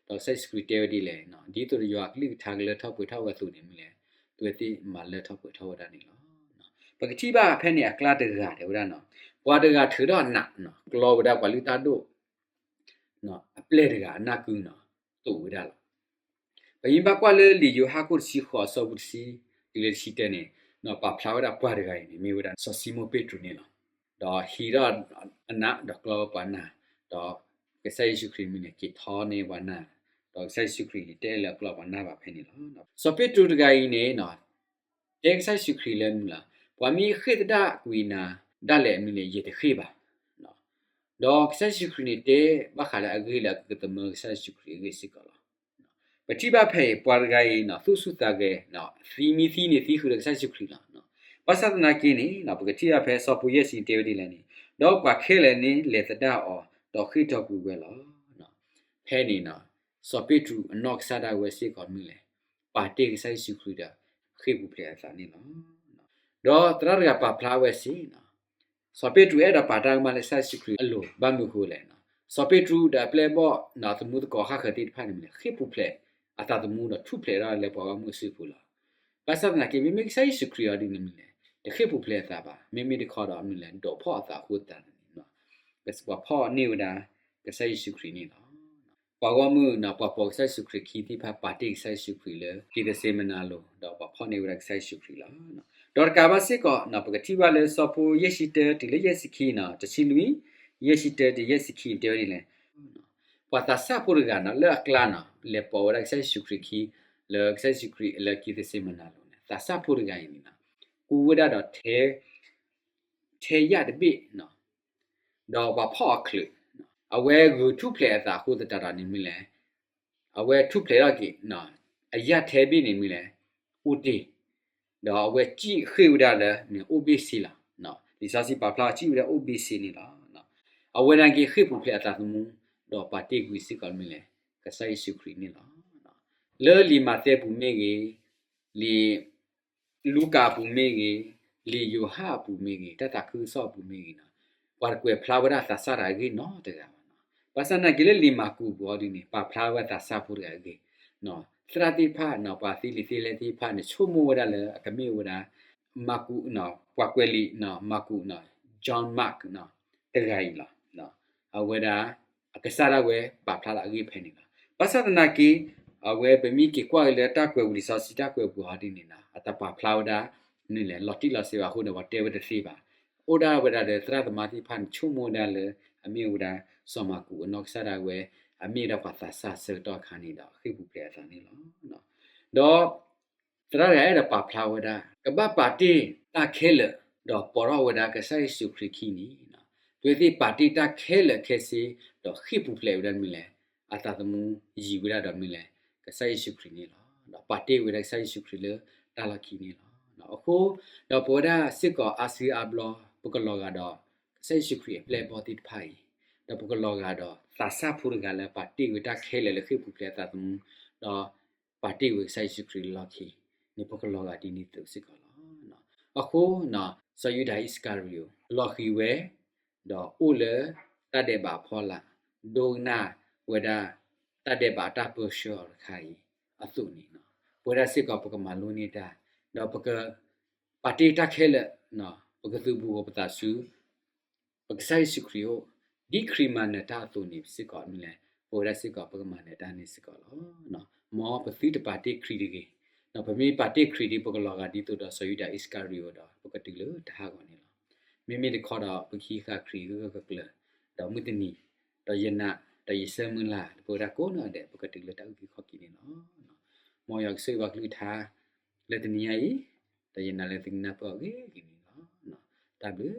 ဒီးကစၢ်ယ့ၣ်ၡူးခရံာ်တဲဝဲဒ်လဲၣ်, ဒ်သိးဒီးယွၤအကလုၢ်ကထါကလၢထီၣ်ပှဲၤထီၣ်ဝဲအသိးန့ၣ်မနုၤလဲၣ်, အဝဲသ့ၣ်မၤလၢထီၣ်ပှဲၤထီၣ်ဝဲဒၣ်န့ၣ်လီၤ. ပကထံၣ်ဘၣ်ဖဲန့ၣ်အကျါတဂၤတဲဝဲဒၣ်, ပှၤတဂၤထုးထီၣ်နး, ကျီဝဲဒၣ်ပှၤလုၢ်တၢ်ဒိၣ် အပျဲၢ်တဂၤအနၢ်ကုန့ၣ် တူာ်ဝဲဒၣ်လီၤ. ပမ့ၢ်ဘၣ်ကွၢ်လၢလံာ်ယိၤဟၣ်ခိၣ်တဆံဃိးအဆၢဖိတဆံ တုၤလၢတဆံတၢန့ၣ်, ပာ်ဖျါဝဲဒၣ်ပှၤတဂၤအံၤန့ၣ် မ့ၢ်ဝဲဒၣ်စီၤၡံမိၣ်ပ့းတရူးန့ၣ်လီၤ. ဒီးဟံးထီၣ်အနးဒီးကျီပှၤနး, ဒီးကစၢ်ယ့ၣ်ၡူးခရံာ်မ့ၢ်န့ၣ် က့ၤထီန့ၢ်ပှၤနး, ဒီးကစၢ်ယ့ၣ်ၡူးခရံာ်န့ၣ် တအဲၣ်လၢအကျီပှၤနးဘၣ်ဖဲန့ၣ်လီၤ. စီၤပ့းတရူးတဂၤအံၤန့ၣ် တဲကစၢ်ယ့ၣ်ၡူးခရံာ်လၢမနုၤလဲၣ်, ပှၤမ့ၢ်ဃ့ၢ်သဒၣ်ကွံာ်နၤဒၣ်လဲာ်မနုၤလဲၣ် ယတဃ့ၢ်ဘၣ်. ဒီးကစၢ်ယ့ၣ်ၡူးခရံာ်န့ၣ် တဲဘၣ်ဃးလၢအဂ့ၢ်လၢအကကသမၢကစၢ်ယ့ၣ်ၡူးခရံာ်အဂ့ၢ်စ့ၢ်ကီးလီၤ. ပထံၣ်ဘၣ်ဖဲအံၤ ပှၤတဂၤအံၤ သူၣ်ဆူၣ်သးဂဲၤ, သံမ့ၢ်သံန့ၣ် သံဃုာ်ဒီးကစၢ်ယ့ၣ်ၡူးခရံာ်လီၤ. ဘၣ်ဆၣ်သနာ်က့န့ၣ် ပကထံၣ်ဘၣ်ဖဲစီၤပီယဲၢ်ဆံတဲဝဲဒ်လဲၣ်န့ၣ်, ဒီးပှၤခဲလၢာ်န့ၣ် လဲၤသဒၣ်အီၤ ဒီးဃ့ၢ်ထီၣ်ကွံာ်ဝဲလီၤ. ဖဲန့ၣ် စီၤပ့းတရူးအနီၢ်ကစၢ်ဒၣ်ဝဲစ့ၢ်ကီးမနုၤလဲၣ်, ပာ်တ့ၢ်ကစၢ်ယ့ၣ်ၡူးခရံာ်ဒီး ဃ့ၢ်ပူၤဖျဲးအသးန့ၣ်လီၤ. ဒီးသရၣ်တဂၤပာ်ဖျါဝဲစ့ၢ် စီၤပ့းတရူးအဲၣ်ဒိးပာ်တၢ်ကမၣ်လၢကစၢ်ယ့ၣ်ၡူးခရံာ်အလိၤ ဘၣ်မနုၤအဃိလဲၣ်. စီၤပ့းတရူးဒီးအပျဲၢ်အဘီၣ်ဒီးအသမူသကိးဃၣ်ဃၢၤသ့ၣ်တဖၣ်န့ၣ်မနုၤလဲၣ် ဃ့ၢ်ပူၤဖျဲးအသးသမူဒီးထူၣ်ဖျဲးထီၣ်လၢပှၤဂီၢ်မုၢ်အစုပူၤလီၤ. ဘၣ်ဆၣ်သနာ်က့ မ့မ့ၢ်ကစၢ်ယ့ၣ်ၡူးခရံာ်အီၤဒ်န့ၣ်မနုၤလဲၣ် တဃ့ၢ်ပူၤဖျဲးအသးဘၣ်. မ့မ့ၢ်တခီဒီးမနုၤလဲၣ် ဒိးဖီၣ်အသးအဃိသတးန့ၣ် ပှၤဖီၣ်န့ၢ်ဝဲဒၣ်ကစၢ်ယ့ၣ်ၡူးခရံာ်န့ၣ်လီၤ. ပှၤဂီၢ်မုၢ်န့ၣ် ပှၤပိာ်ကစၢ်ယ့ၣ်ၡူးခရံာ်ခံသ့ၣ်တဖၣ် ပာ်တ့ၢ်ကစၢ်ယ့ၣ်ၡူးခရံာ်လၢက့ၤသ့စ့မနၤလိၤ ဒီးပှၤဖီၣ်န့ၢ်ဝဲဒၣ်ကစၢ်ယ့ၣ်ၡူးခရံာ်လီၤ. ဒီးတကးဘၣ်စ့ၢ်ကီး ပကထံၣ်ဘၣ်လၢစီၤဖိယဲၢ်ဆံတၢတုၤလၢယဲၢ်ဆံခံန့ၣ် တဆံလွံၢ်, ယဲၢ်ဆံတၢတုၤယဲၢ်ဆံခံတဲဝဲဒ်လဲၣ်, ပှၤသးစၢ်ဖိတဂၤန့ၣ် လၢအကျါန့ၣ် လဲၤပိာ်ဝဲဒၣ်ကစၢ်ယ့ၣ်ၡူးခရံာ်ခံ လၢကစၢ်ယ့ၣ်ၡူးခရံာ်လၢက့ၤသ့စ့မနၤလိၤန့ၣ် သးစၢ်ဖိတဂၤအံၤန့ၣ် ကူဝဲဒၣ်ဒီး ထဲယၣ်တဘ့ၣ် ဒီးပှၤဖီၣ်အီၤချုး, အဝဲဂုာ်ထူၣ်ဖျဲးအသးအဃိသတးဒီးန့ၣ်မနုၤလဲၣ်, အဝဲထူၣ်ဖျဲးထီၣ်က့ၤ အယၣ်ထဲဘ့ၣ်န့ၣ်မနုၤလဲၣ် အိၣ်တ့ၢ်, ဒီးအဝဲစံၣ်ဃ့ၢ်ဝဲဒၣ်လၢ အိၣ်ဘ့ၣ်ဆ့လီၤ. လံာ်စီဆှံပာ်ဖျါအီၤစံၣ်ဝဲဒၣ်အိၣ်ဘ့ၣ်ဆ့န့ၣ်လီၤ. အဝဲနာ်က့ဃ့ၢ်ပူၤဖျဲးအသးသမူ ဒီးပာ်တ့ၢ်ကွံာ်စ့ၢ်ကီးမ့ၢ်လဲၣ်, ကစၢ်ယ့ၣ်ၡူးခရံာ်န့ၣ်လီၤ. လၢလံာ်မးသဲအပူၤမ့ၢ်ဂ့ၤ, လံာ်လူၤကၣ်အပူၤမ့ၢ်ဂ့ၤ, လံာ်ယိၤဟၣ်အပူၤမ့ၢ်ဂ့ၤ, တၢ်သးခုကစီၣ်အပူၤမ့ၢ်ဂ့ၤန့ၣ်, ပှၤတကွဲးဖျါဝဲဒၣ်သးစၢ်တဂၤအဂ့ၢ်နီတဂၤဘၣ်. ဘၣ်ဆၣ်သနာ်က့လၢလံာ်မၢ်ကူးအပူၤအီၤဒ်န့ၣ် ပာ်ဖျါဝဲသးစၢ်ဖိတဂၤအဂ့ၢ်, သရၣ်သ့ၣ်တဖၣ်, ပှၤသ့လံာ်သ့လဲၢ်သ့ၣ်တဖၣ်န့ၣ် ဆိကမိၣ်ဝဲဒၣ်လၢအကမ့ၢ်ဝဲဒၣ် မၢ်ကူး, ပှၤကွဲးလံာ်မၢ်ကူး, John Mark တဂၤအံၤလီၤ. အဝဲဒၣ် အကစၢ်ဒၣ်ဝဲပာ်ဖျါလီၤအဂ့ၢ်ဖဲန့ၣ်လီၤ. ဘၣ်ဆၣ်သနာ်က့ အဝဲပမ့ၢ်က့ၤကွၢ်က့ၤလၢတၢ်ကွဲးပူၤလံာ်စီဆှံတၢ်ကွဲးပူၤအီၤဒ်န့ၣ်နီၤ အတပာ်ဖျါဝဲဒၣ် မ့ၢ်လဲၣ် လီၤတံၢ်လီၤဆဲးဘၣ်အဃိန့ၣ် ပှၤတဲဝဲတသ့ဘၣ်. အိၣ်ဒၣ်ဝဲဒၣ်ဒီးသရၣ်သမါသ့ၣ်တဖၣ်န့ၣ် ဆိကမိၣ်ဝဲဒၣ်လၢ အမ့ၢ်ဝဲဒၣ် စီၤမၢ်ကူးအနီၢ်ကစၢ်ဒၣ်ဝဲ အမ့ၢ်ဝဲဒၣ်ပှၤသးစၢ်ဆၢကတီၢ်အခါန့ၣ်ဒီး ဃ့ၢ်ပူၤဖျဲးအသးန့ၣ်လီၤ. ဒီး သရၣ်တဂၤအဲၣ်ဒိးပာ်ဖျါဝဲဒၣ် ကဘၣ်ပာ်တ့ၢ်တၢ်ခဲလၢာ် ဒီးပိာ်ထီၣ်ဝဲဒၣ်ကစၢ်ယ့ၣ်ၡူးခရံာ်ခံန့ၣ်, သုဝဲသ့ၣ်ပာ်တ့ၢ်တၢ်ခဲလၢာ်ခဲဆ့ ဒီးဃ့ၢ်ပူၤဖျဲးဝဲဒၣ်မ့ၢ်လဲၣ်, အသးသမူယံၤဝဲဒၣ်ဒီးမ့ၢ်လဲၣ်, ကစၢ်ယ့ၣ်ၡူးခရံာ်န့ၣ်လီၤ. ဒီးပာ်တ့ၢ်ဝဲဒၣ်ကစၢ်ယ့ၣ်ၡူးခရံာ်လၢတၢ်လီၢ်ခံန့ၣ်လီၤ. အဃိ ဒီးပဝဲဒၣ်စ့ၢ်ကီးအါစုအါဘျီ ပကလီၤဂာ်ဒီး ကစၢ်ယ့ၣ်ၡူးခရံာ်အပျဲၢ်အဘီၣ်သ့ၣ်တဖၣ်အံၤ, ဒီးပကလီၤဂာ်ဒီးသးစၢ်ဖိတဂၤလၢပာ်တ့ၢ်ဝဲတၢ်ခဲလၢာ်လၢဃ့ၢ်ပူၤဖျဲးအသးသမူ, ဒီးပာ်တ့ၢ်ဝဲကစၢ်ယ့ၣ်ၡူးခရံာ်လၢလီၢ်ခံန့ၣ် ပကလီၤဂာ်ဒ်န့ၣ်အသိးစ့ၢ်ကီးလီၤ. အဃိ စီၤယူဒၤအံၣ်စကၤရံၤအိၣ် လီၤဃံၤဝဲ ဒီးအိၣ်လၢတၢ်ဒဲးဘးအဖီလာ်, ဒိကနၣ်ဝဲဒၣ်တၢ်ဒဲးဘးအတၢ်ပၢဆှၢအီၤတခါအံၤအသိးန့ၣ်, ပဝဲဒၣ်စ့ၢ်ကီးပကမၤလိန့ၢ်တၢ်, ဒီးပက ပာ်တ့ၢ်တၢ်ခဲလၢာ်, ပကသုးဘူးပသးဆူ ပကစၢ်ယ့ၣ်ၡူးခရံာ်အအိၣ်, ဒ်ခရံာ်မၤနၢၤတၢ်အသိးန့ၣ်စ့ၢ်ကီးမ့ၢ်လဲၣ်, ပဝဲဒၣ်စ့ၢ်ကီးပကမၤနၢၤတၢ်န့ၣ်စ့ၢ်ကီးလီၤ. မ်ပသုတပာ်တ့ၢ်ခရံာ်တဂ့ၤ, ဒီးပမ့ၢ်ပာ်တ့ၢ်ခရံာ်ဒီး ပကလီၤဂာ်ဒ်သိးဒီးစီၤယူဒၤအံၣ်စကၤရံၤအိၣ်ဒီး ပကတုၤလၢတၢ်ဟးဂီၤန့ၣ်လီၤ. မ့မ့ၢ်တခီဒီး ပကဟံးဃာ်ခရံာ်ဂၢၢ်ဂၢၢ်ကျၢၤကျၢၤ, ဒီးမုၢ်တနံၤ, ဒီးယနာ်, ဒီးယဆၢမုၢ်လၢ် ပဝဲဒၣ်ကိးနီၢ်ဒဲး ပကတုၤလၢတၢ်အုၣ်က့ၤခီၣ်က့ၤန့ၣ်လီၤ. မ်ယွၤကဆိၣ်ဂ့ၤပှၤကလုၢ်ကထါ လၢတနံၤညါအံၤ, ဒီးယနာ်လၢသုကနၢ်ပၢၢ်အီၤဂ့ၤဂ့ၤန့ၣ်လီၤ. တၢ်ဘျုး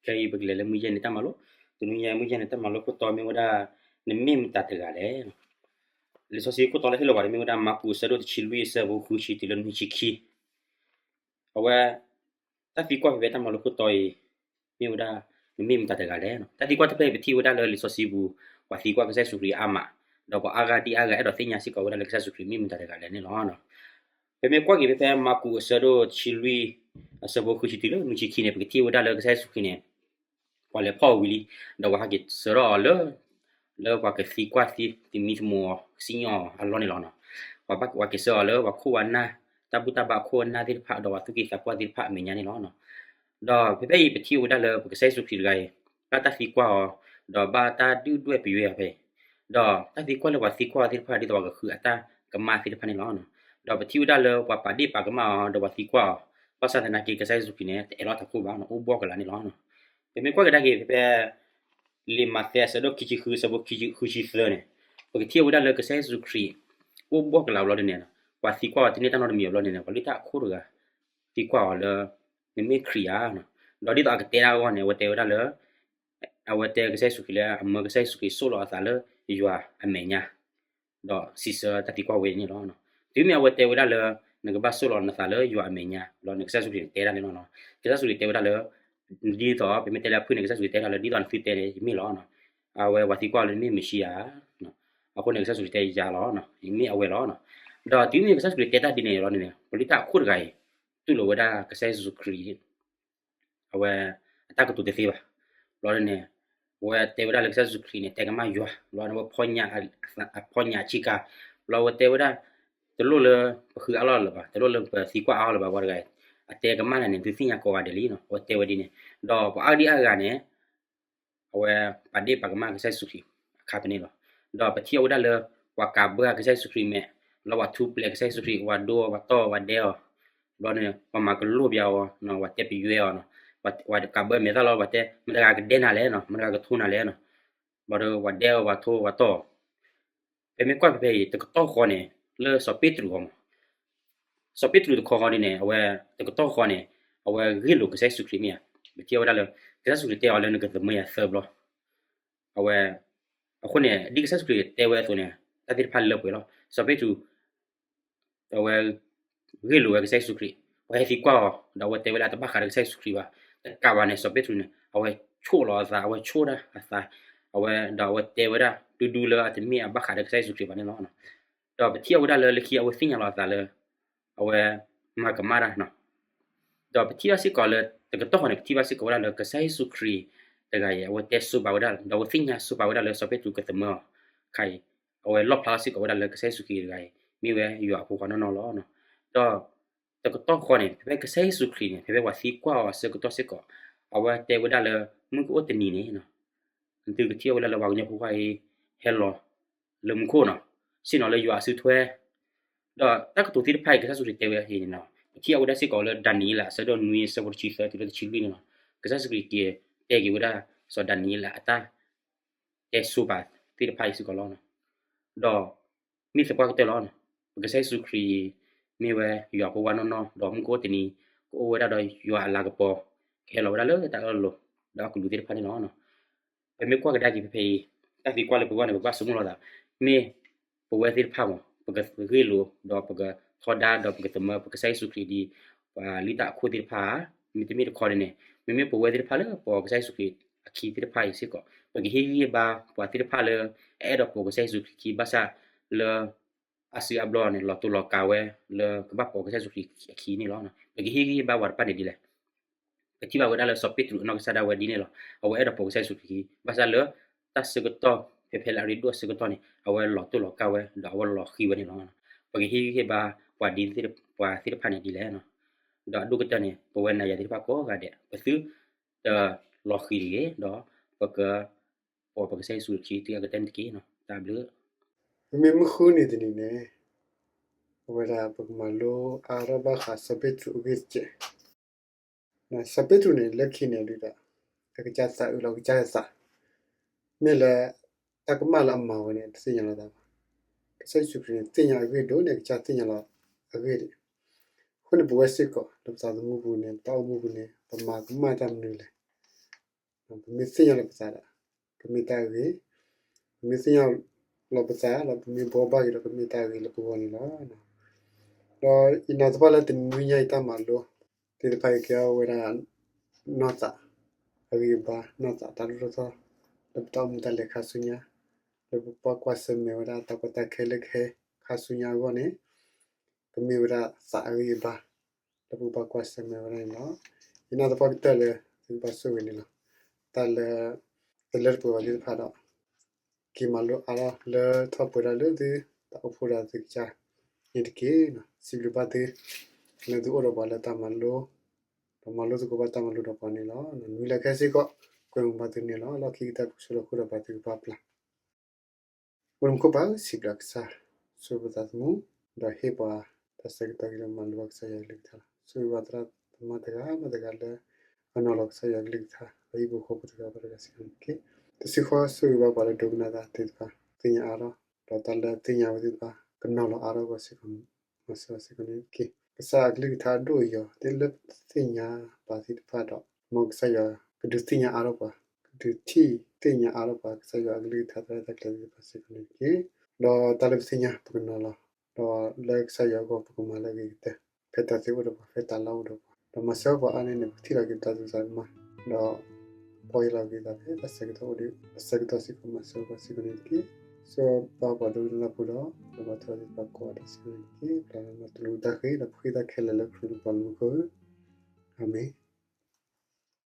ခဲအံၤပကလဲၤလၢမုၢ်ယဲၢ်န့ၣ်တၢ်မၤလိ, တနွံညါမုၢ်ယဲၢ်န့ၣ်တၢ်မၤလိခိၣ်တီမ့ၢ်ဝဲဒၣ် နမ့ၢ်မတၤတဂၤလဲၣ်. လံာ်စီဆှံခိၣ်တီလၢဟ့ၣ်လီၤပှၤန့ၣ်မ့ၢ်ဝဲဒၣ် မၢ်ကူးအဆၢဒိၣ်တဆံလွံၢ်အဆၢဖိဃုဆံတုၤလၢနွံဆံခံ အဝဲ တၢ်သံကွၢ်ဖဲဖဲတၢ်မၤလိခိၣ်တီအံၤ မ့ၢ်ဝဲဒၣ် နမ့ၢ်မတၤတဂၤလဲၣ်. တၢ်သံကွၢ်တဖျၢၣ်အံၤပထံၣ်ဝဲဒၣ်လၢလံာ်စီဆှံပူၤ ပှၤသံကွၢ်ကစၢ်ယ့ၣ်ၡူးခရံာ်အါမး, ဒီးပှၤအါဂၤဒ်အါဂၤအဲၣ်ဒိးသ့ၣ်ညါစ့ၢ်ကီးဝဲဒၣ်လၢကစၢ်ယ့ၣ်ၡူးခရံာ်မ့ၢ်မတၤတဂၤလဲၣ်န့ၣ်လီၤ. ပမ့ၢ်ကွၢ်က့ၤဖဲဖဲမၢ်ကူးအဆၢဒိၣ်တဆံလွံၢ် အဆၢဖိဃုဆံတုၤလၢနွံဆံခံန့ၣ် ပကထံၣ်ဝဲဒၣ်လၢကစၢ်ယ့ၣ်ၡူးခရံာ်န့ၣ် ပှၤလဲၤဖီၣ်အီၤဝံၤလံ, ဒီးပှၤဟဲက့ၤဆှၢထီၣ်အီၤလၢ လၢပှၤကသံကွၢ်သံသမံသမိးအီၤ စံၣ်ညီၣ်အီၤအလီၢ်န့ၣ်လီၤ. ပှၤဘၣ်ပှၤက့ၤဆှၢအီၤလၢပှၤခိၣ်ပှၤနၢ်, တၢ်ဘူၣ်တၢ်ဘါအခိၣ်အနၢ်သ့ၣ်တဖၣ် ဒီးပှၤသူၣ်က့သးပှၢ်သ့ၣ်တဖၣ်အမဲာ်ညါန့ၣ်လီၤ. ဒီးဖဲဖဲအံၤပထံၣ်ဝဲဒၣ်လၢပကစၢ်ယ့ၣ်ၡူးခရံာ်တဂၤအံၤ ဘၣ်တၢ်သံကွၢ်အီၤ, ဒီးဘၣ်တၢ်ဒုၣ်ဒွဲၣ်ပယွဲအီၤဖဲအံၤ, ဒီးတၢ်သံကွၢ်လၢပှၤသံကွၢ်အီၤသ့ၣ်တဖၣ် ဒ်သိးပှၤကဃုအတၢ်ကမၣ်သ့ၣ်တဖၣ်န့ၣ်လီၤ. ဒီးပထံၣ်ဝဲဒၣ်လၢပှၤပာ်ဒ့ၣ်ပာ်ကမၣ်အီၤ ဒီးပှၤသံကွၢ်အီၤ, ဘၣ်ဆၣ်သနာ်က့ကစၢ်ယ့ၣ်ၡူးခရံာ်န့ၣ် တအဲၣ်လီၤထးခိၣ်ဘၣ်, အိၣ်ဘှီၣ်ကလာ်န့ၣ်လီၤ. ပမ့ၢ်ကွၢ်ကဒါက့ၤဖဲဖဲ လံာ်မးသဲအဆၢဒိၣ်ခံဆံဃု အဆၢဖိခံဆံသၢန့ၣ်, ပကထံၣ်ဝဲဒၣ်လၢကစၢ်ယ့ၣ်ၡူးခရံာ် အိၣ်ဘှီၣ်ကလာ်ဘျီဒ်န့ၣ်, ပှၤသံကွၢ်အီၤတန့ၢ်တၢ်နီတမံၤဘျီန့ၣ် ပှၤလုၢ်တၢ်အခိၣ်တဂၤ သံကွၢ်အီၤလၢ နမ့ၢ်ခရံာ်ဧါ. ဒီးဒ်သိးအကတဲဒၣ်အဂီၢ်န့ၣ် အဝဲတဲဝဲဒၣ်လၢ အဝဲတဲကစၢ်ယ့ၣ်ၡူးခရံာ်လၢအမၢကစၢ်ယ့ၣ်ၡူးခရံာ်ဆိၣ်လီၤအသးလၢယွၤအမဲာ်ညါ ဒီးစံးဆၢတၢ်သံကွၢ်ဝဲန့ၣ်လီၤ. တုၤမ့ၢ်အဝဲတဲဝဲဒၣ်လၢ နကဘၣ်ဆိၣ်လီၤနသးလၢယွၤအမဲာ်ညါ လီၤန့ၣ်ကစၢ်ယ့ၣ်ၡူးခရံာ်န့ၣ်တဲဒၣ်န့ၣ်လီၤ. ကစၢ်ယ့ၣ်ၡူးခရံာ်တဲဝဲဒၣ်လၢ ဒ်သိး ပမ့ၢ်တဲလၢအဖုၣ်န့ၣ် ကစၢ်ယ့ၣ်ၡူးခရံာ်တဲဒၣ်လၢ ဒ်သိးနသုတဲန့ၣ် ယမ့ၢ်လီၤ. အဝဲပှၤသံကွၢ်အီၤလၢနမ့ၢ်မ့ၣ်ၡံအၤဧါ. အဃိန့ၣ် ကစၢ်ယ့ၣ်ၡူးခရံာ်တဲယၤလီၤ, ယမ့ၢ်အဝဲလီၤ. ဒီးတုၤမ့ၢ်ကစၢ်ယ့ၣ်ၡူးခရံာ်တဲတၢ်ဒ်န့ၣ်လီၤန့ၣ် ပလုၢ်တၢ်အခိၣ်တဂၤအံၤ တူၢ်လိာ်ဝဲဒၣ်ကစၢ်ယ့ၣ်ၡူးခရံာ် အဝဲအတၢ်ကတိၤတသ့ဘၣ်. ဘျီဒ်န့ၣ် အဝဲတဲဝဲဒၣ်လၢကစၢ်ယ့ၣ်ၡူးခရံာ်န့ၣ် တဲကမၣ်ယွၤ, ဘျီန့ၣ် အဝဲဖီညါအဖီညါအဆ့ကၤ, ဘျီအဝဲတဲဝဲဒၣ် တလိၣ်လၢပဃုအါလီၢ်လၢၤဘၣ်, တလိၣ်လၢပသံကွၢ်အါလၢၤဘၣ်, ပှၤတဂၤ အတဲကမၣ်နၤန့ၣ် သုသ့ၣ်ညါကိးဂၤဒဲးလံ, အဝဲတဲဝဲဒ်န့ၣ်. ဒီးပှၤအါဒံအါဂၤန့ၣ် အဝဲပာ်ဒ့ၣ်ပာ်ကမၣ်ကစၢ်ယ့ၣ်ၡူးခရံာ်အခါဖဲန့ၣ်လီၤ. ဒီးပထံၣ်အီၤဝဲဒၣ်လၢ ပှၤကးဘၢကစၢ်ယ့ၣ်ၡူးခရံာ်မဲာ်, လီၤပှၤထူပျဲၤကစၢ်ယ့ၣ်ၡူးခရံာ်, ပှၤဒိအီၤ, ပှၤတီၢ်အီၤ, ပှၤဒဲအီၤ, ဘျီန့ၣ် ပှၤမၤကလိာ်ပျဲအီၤ, ပှၤတဲပယွဲအီၤ, ပှၤကးဘၢမဲာ်သၣ်လီၤ, ပှၤတဲ မတၤတဂၤကဒဲနၤလဲၣ်, မတၤတဂၤကထိနၤလဲၣ်. ဘျီဒီးပှၤဒဲအီၤ, ပှၤထိ, ပှၤတီၢ်. ပမ့ၢ်ကွၢ်ဖဲဖဲအံၤ တကတီၢ်ဃီန့ၣ် လၢစီၤပ့းတရူးအဂီၢ်မး, စီၤပ့းတရူးတခီဃီဒ်န့ၣ် အဝဲ တကတီၢ်ဃီန့ၣ် အဝဲဂ့ၢ်လိာ်ကစၢ်ယ့ၣ်ၡူးခရံာ်မ့ၢ်ဧါ. ပထံၣ်အီၤဝဲဒၣ်လၢ ကစၢ်ယ့ၣ်ၡူးခရံာ်တဲအီၤလၢ နကသမၢယၤသၢဘျီ. အဝဲ အဃိန့ၣ် ဒ်ကစၢ်ယ့ၣ်ၡူးခရံာ်တဲဝဲအသိးန့ၣ် တၢ်သ့ၣ်တဖၣ်လၢပှဲၤလီၤ. စီၤပ့းတရူး အဝဲ ဂ့ၢ်လိာ်ဝဲကစၢ်ယ့ၣ်ၡူးခရံာ်, ပှၤဟဲသံကွၢ်အီၤ ဒီးအဝဲတဲဝဲလၢအတဘၣ်ဃးဒီးကစၢ်ယ့ၣ်ၡူးခရံာ်ဘၣ်. တကးဘၣ်န့ၣ် စီၤပ့းတရူးန့ၣ် အဝဲဆိၣ်လီၤအသး, အဝဲဆိၣ်ဒၣ်အသး, အဝဲဒီးအဝဲတဲဝဲဒၣ် ဒူဒူလၢအတမ့ၢ်အဘၣ်ဃးဒီးကစၢ်ယ့ၣ်ၡူးခရံာ်ဘၣ်န့ၣ်လီၤ. ဒီးပထံၣ်အီၤဝဲဒၣ်လၢလၢခံအဝဲသ့ၣ်ညါလီၤအသးလၢ အဝဲမၤကမၣ်တၢ် ဒီးပထံၣ်ဘၣ်စ့ၢ်ကီးလၢတကတီၢ်ဃီန့ၣ် ပထံၣ်ဘၣ်စ့ၢ်ကီးဝဲဒၣ်လၢကစၢ်ယ့ၣ်ၡူးခရံာ်တဂၤအံၤ အဝဲတဲဆိပာ်ဝဲဒၣ် ဒီးအဝဲသ့ၣ်ညါဆိပာ်ဝဲဒၣ်လၢစီၤပ့းတရူးကသမၢအီၤ ခါအံၤ အဝဲလီၣ်ဖျါစ့ၢ်ကီးဝဲဒၣ်လၢကစၢ်ယ့ၣ်ၡူးခရံာ်တဂၤအံၤ မ့ၢ်ဝဲယွၤအဖိခွါနီၢ်နီၢ်လီၤ. ဒီးတကတီၢ်ဃီန့ၣ် ဖဲဖဲကစၢ်ယ့ၣ်ၡူးခရံာ်န့ၣ် ဖဲဖဲပှၤသံကွၢ်အီၤအဆၢကတီၢ်စ့ၢ်ကီး အဝဲတဲဝဲဒၣ်လၢ မုၢ်ကအိၣ်တနံၤန့ၣ် သုကထံၣ်အီၤဝဲဒၣ်လၢပှၤကညီဖိခွါအံၤ ဟဲလီၤလၢမူခိၣ်နီၤ, ဆ့ၣ်နီၤလၢယွၤအစုထွဲ, ဒီးတၢ်ကတိၤသ့ၣ်တဖၣ်အံၤ ကစၢ်ယ့ၣ်ၡူးခရံာ်တဲဝဲဒၣ်အံၤန့ၣ်နီၤ, ပထံၣ်အီၤဝဲဒၣ်စ့ၢ်ကီးလၢ ဒၤနံးယ့လး အဆၢဒိၣ်နွံ အဆၢဖိတဆံသၢတုၤလၢတဆံလွံၢ်န့ၣ်လီၤ. ကစၢ်ယ့ၣ်ၡူးခရံာ်က့ၤတဲက့ၤဝဲဒၣ် စီၤဒၤနံးယ့လးအတၢ်တဲဆိပာ်သ့ၣ်တဖၣ်အံၤစ့ၢ်ကီးလီၤ. ဒီးမ့ၢ်သပှၢ်ကတၢၢ်လီၤ. ပကစၢ်ယ့ၣ်ၡူးခရံာ်အံၤ မ့ၢ်ဝဲယွၤဖိခွါနီၢ်နီၢ်, ဒီးမုၢ်ကအိၣ်တနံၤ ကအိၣ်ဝဲဒၣ်ဒီးယွၤအလၤကပီၤ, ကဟဲလီၤဝဲဒၣ်လၢတၢ်အၢၣ်လီၤ ဒီးအကလူးသ့ၣ်တဖၣ်န့ၣ်လီၤ. ပမ့ၢ်ကွၢ်ကဒါက့ၤဖဲဖဲအံၤ တၢ်သံကွၢ်လၢပဂီၢ်န့ၣ် ပဘၣ်ဆိကမိၣ်လီၤသး, မ့ၢ်ပဝဲသ့ၣ်တဖၣ်မး ပကဂ့ၢ်လိာ် ဒီးပကထီဒါ ဒီးပကသမၢ ပကစၢ်ယ့ၣ်ၡူးခရံာ်ဒ် ပှၤလုၢ်တၢ်အခိၣ်သ့ၣ်တဖၣ်ဧါ, မ့တမ့ၢ်တခီန့ၣ်န့ၣ် မ့မ့ၢ်ပဝဲသ့ၣ်တဖၣ်လၢပိာ်ကစၢ်ယ့ၣ်ၡူးခရံာ်အခံသ့ၣ်တဖၣ်အံၤစ့ၢ်ကီး ပကဟ့ၣ်ဂံၢ်ဟ့ၣ်ဘါပှၤသ့ၣ်တဖၣ်လၢ အအဲၣ်ဒိးပိာ်ကစၢ်ယ့ၣ်ၡူးခရံာ်အခံ ဘၣ်ဆၣ်လၢ အစုအဘျီန့ၣ် လီၤတိၢ်လီၤကၤဝဲ လၢကဘၣ်ပိာ်ကစၢ်ယ့ၣ်ၡူးခရံာ်အခံန့ၣ်လီၤ. ပကဟ့ၣ်ဂံၢ်ဟ့ၣ်ဘါပှၤတဖၣ်န့ၣ်ဒ်လဲၣ်. ပထံၣ်ဘၣ်ဝဲဒၣ်လၢစီၤပ့းတရူးအနီၢ်ကစၢ်ဒၣ်ဝဲဒ်န့ၣ်လီၤ. အဝဲအဲၣ်ဒိးပိာ်ကစၢ်ယ့ၣ်ၡူးခရံာ်အခံ ဘၣ်ဆၣ်လၢ တၢ်ဆၢကတီၢ် ဖဲဖဲလၢအရ့ဒိၣ်အဆၢကတီၢ်န့ၣ် အဝဲလီၤတိၢ်လီၤကၤဝဲ ဒီးအဝဲလီၤဃံၤဝဲန့ၣ်လီၤ. ပကဟ့ၣ်ဂံၢ်ဟ့ၣ်ဘါပှၤဒ်သ့ၣ်တဖၣ်န့ၣ်ဒ်လဲၣ်. ဒီးအဒိၣ်ကတၢၢ်န့ၣ် ပဝဲနၤယၤသ့ၣ်တဖၣ်ကိးဂၤဒဲး ပသုတလီၤဃံၤတဂ့ၤ, ဒီးပကပိာ်ပကစၢ်ယ့ၣ်ၡူးခရံာ်ခံတုၤအကတၢၢ်န့ၣ်တက့ၢ်. တၢ်ဘျုး ပမ့ၢ်မုၢ်ဃုနံၤတနံၤန့ၣ် အဝဲဒၣ်ပကမၤလိအါထီၣ်ဘၣ်ဃးစီၤပ့းတရူးအဂ့ၢ်တက့ၢ်. စီၤပ့းတရူးန့ၣ် လၢခံန့ၣ်ဒုးဒီး အကစၢ်သးအုးလီၤကစၢ်ယွၤသး, မ့ၢ်လၢတၢ်ကမၣ်လၢအမၤဝဲန့ၣ် တသ့ၣ်ညါလီၤသးဘၣ်. ကစၢ်ယ့ၣ်ၡူးခရံာ်န့ၣ် သ့ၣ်ညါအဂ့ၢ်ဒိၣ်န့ၣ် အကစၢ်သ့ၣ်ညါလီၤအဂ့ၢ်ဒၣ်. အဃိန့ၣ် ပဝဲစ့ၢ်ကီး လၢပသးသမူပူၤန့ၣ် ပတၢ်အိၣ်မူပူၤန့ၣ် ပမၤကမၣ်တၢ်မနုၤလဲၣ်. ပမ့ၢ်သ့ၣ်ညါလီၤပသးဒီး ကမ့ၢ်တၢ်ဂ့ၤ, ပမ့ၢ်သ့ၣ်ညါလီၤပသးဒီး ပမ့ၢ်ဘှီဘၣ်က့ၤဒီးကမ့ၢ်တၢ်ဂ့ၤလၢပဂီၢ်န့ၣ်လီၤ. ဒီးယနာ်သပှၢ်လၢတနွံညါအံၤတၢ်မၤလိသ့ၣ်တဖၣ်အံၤ ကဲထီၣ်ဝဲဒၣ် နီၢ်သးအဂံၢ်အဘါ, နီၢ်သးတၢ်ဒိၣ်ထီၣ်ထီ လၢပတၢ်အိၣ်မူတၢ်လဲၤခါဆူညါ, လၢပကဘၣ်ကွၢ်ဆၢၣ်မဲာ်ဝဲဒၣ်တၢ်ကီတၢ်ခဲလၢကဟဲခါဆူညါအဂီၢ်န့ၣ် ကမ့ၢ်ဝဲဒၣ်သးအဂံၢ်အဘါ လၢပကဘၣ်ကွၢ်ဆၢၣ်မဲာ်ဝဲဒၣ်န့ၣ်လီၤ. ယနာ်သပှၢ်ကတၢၢ်လၢ သုကဘၣ်ဆိၣ်ဂ့ၤန့ၣ်လီၤ. တၢ်လၢ တလၢတပှဲၤဘၣ်သ့ၣ်တဖၣ်ဒီး က့ၤမၤလိအါထီၣ်လၢထီၣ်ပှဲၤဒၣ်လၢသု တၢ်အိၣ်ဖှိၣ်ဒီးသုကစၢ်န့ၣ်တက့ၢ်. စံးဘျုးဘၣ်သု လၢသုအိၣ်ဒီးပှၤလၢတၢ်မၤလိ ဒီးမၤလိသကိးဘၣ်တၢ်မၤလိဒီးပှၤန့ၣ်လီၤ. နွံလၢခဲစ့ၢ်ကီး ကွဲမုာ်ဘၣ်သုန့ၣ်လီၤ. လီၢ်ခံကတၢၢ်ပကဆိၣ်လီၤဃုာ်ဒီးပှၤသုကပာ်ဖျါ အိၣ်မူခိၣ်ပၤဧၢ, စံးဘျုးကစၢ်, ဆိၣ်ဂ့ၤပသးသမူ, ဒီးဟ့ၣ်ပှၤတၢ်ဆၢကတီၢ်က့ၤလၢမၤလိဘၣ်ကစၢ်ယွၤအကလုၢ်ကထါလီၤ. ဆိၣ်ဂ့ၤပှၤသရၣ်သမါတဂၤမ့ၢ်တဂၤလၢ အနီၤလီၤကစၢ်ယွၤအကလုၢ်ကထါ ဒီးဟံၣ်ဖိဃီဖိတဂၤဘၣ်တဂၤစ့ၢ်ကီးန့ၣ်တက့ၢ်. တဆံဃီ ဆိၣ်ဂ့ၤဘၣ်ပှၤလၢဒိကနၣ်တၢ်သ့ၣ်တဖၣ် သ့ၣ်ညါအါထီၣ် ဒီးတၢ်လၢသ့ၣ်ညါဝဲသ့ၣ်တဖၣ် ကနီၤလီၤအါထီၣ်ပှၤစ့ၢ်ကီး မၤစၢၤပှၤစ့ၢ်ကီးန့ၣ်တက့ၢ်. ကစၢ်အကလုၢ်ကထါအဒိၣ်အယိာ် သ့ၣ်လၢပသ့ၣ်ညါပှၤသ့ၣ်တဖၣ်ဒီး မ်ကစၢ်ယွၤကဒုးသ့ၣ်ညါအါထီၣ်ပှၤ, ကဒုးထံၣ်သ့ၣ်ညါအါထီၣ်ပှၤ ကစၢ်ယွၤအကလုၢ်ကထါတၢ်ရဲၣ်တၢ်ကျဲၤသ့ၣ်တဖၣ်စ့ၢ်ကီးန့ၣ်တက့ၢ်. ဒီးတၢ်လၢပသ့ၣ်ညါပကနီၤလီၤ, ဒီးလၢကစၢ်ယွၤအဂီၢ်ပကမၤလၢအဂ့ၤကတၢၢ်, ဖဲတၢ်သ့အိၣ်ဒီးပှၤ ဖဲတၢ်လၢအိၣ်ဒီးပှၤ, ဒီးမၤစၢၤပှၤအါန့ၢ်န့ၣ် ပကထံၣ်လီၤက့ၤပတၢ်သူၣ်စၢ်ကမၣ်, ဒီး ပီၢ်ယၢ်လီၤက့ၤသးဖဲတၢ်ဆၢကတီၢ်အိၣ်ဒီး အဆၢကတီၢ်စ့ၢ်ကီး မၤစၢၤပှၤစ့ၢ်ကီးန့ၣ်တက့ၢ်. ဆိၣ်ဂ့ၤဘၣ်ပှၤဒိကနၣ်တၢ်ဖိဒီး ဒီးပှၤထီၣ်သ့ၣ်တဖၣ်ကိးဂၤဒဲးစ့ၢ်ကီးန့ၣ်တက့ၢ်. ပျၢ်လၢမၤတူၢ်လိာ်တၢ်ဃ့ ဒီးပဃ့တၢ်ခဲလၢာ်လၢခရံာ်နပှၤလၢမူခိၣ်ဧၢ, အၤမ့ၣ်.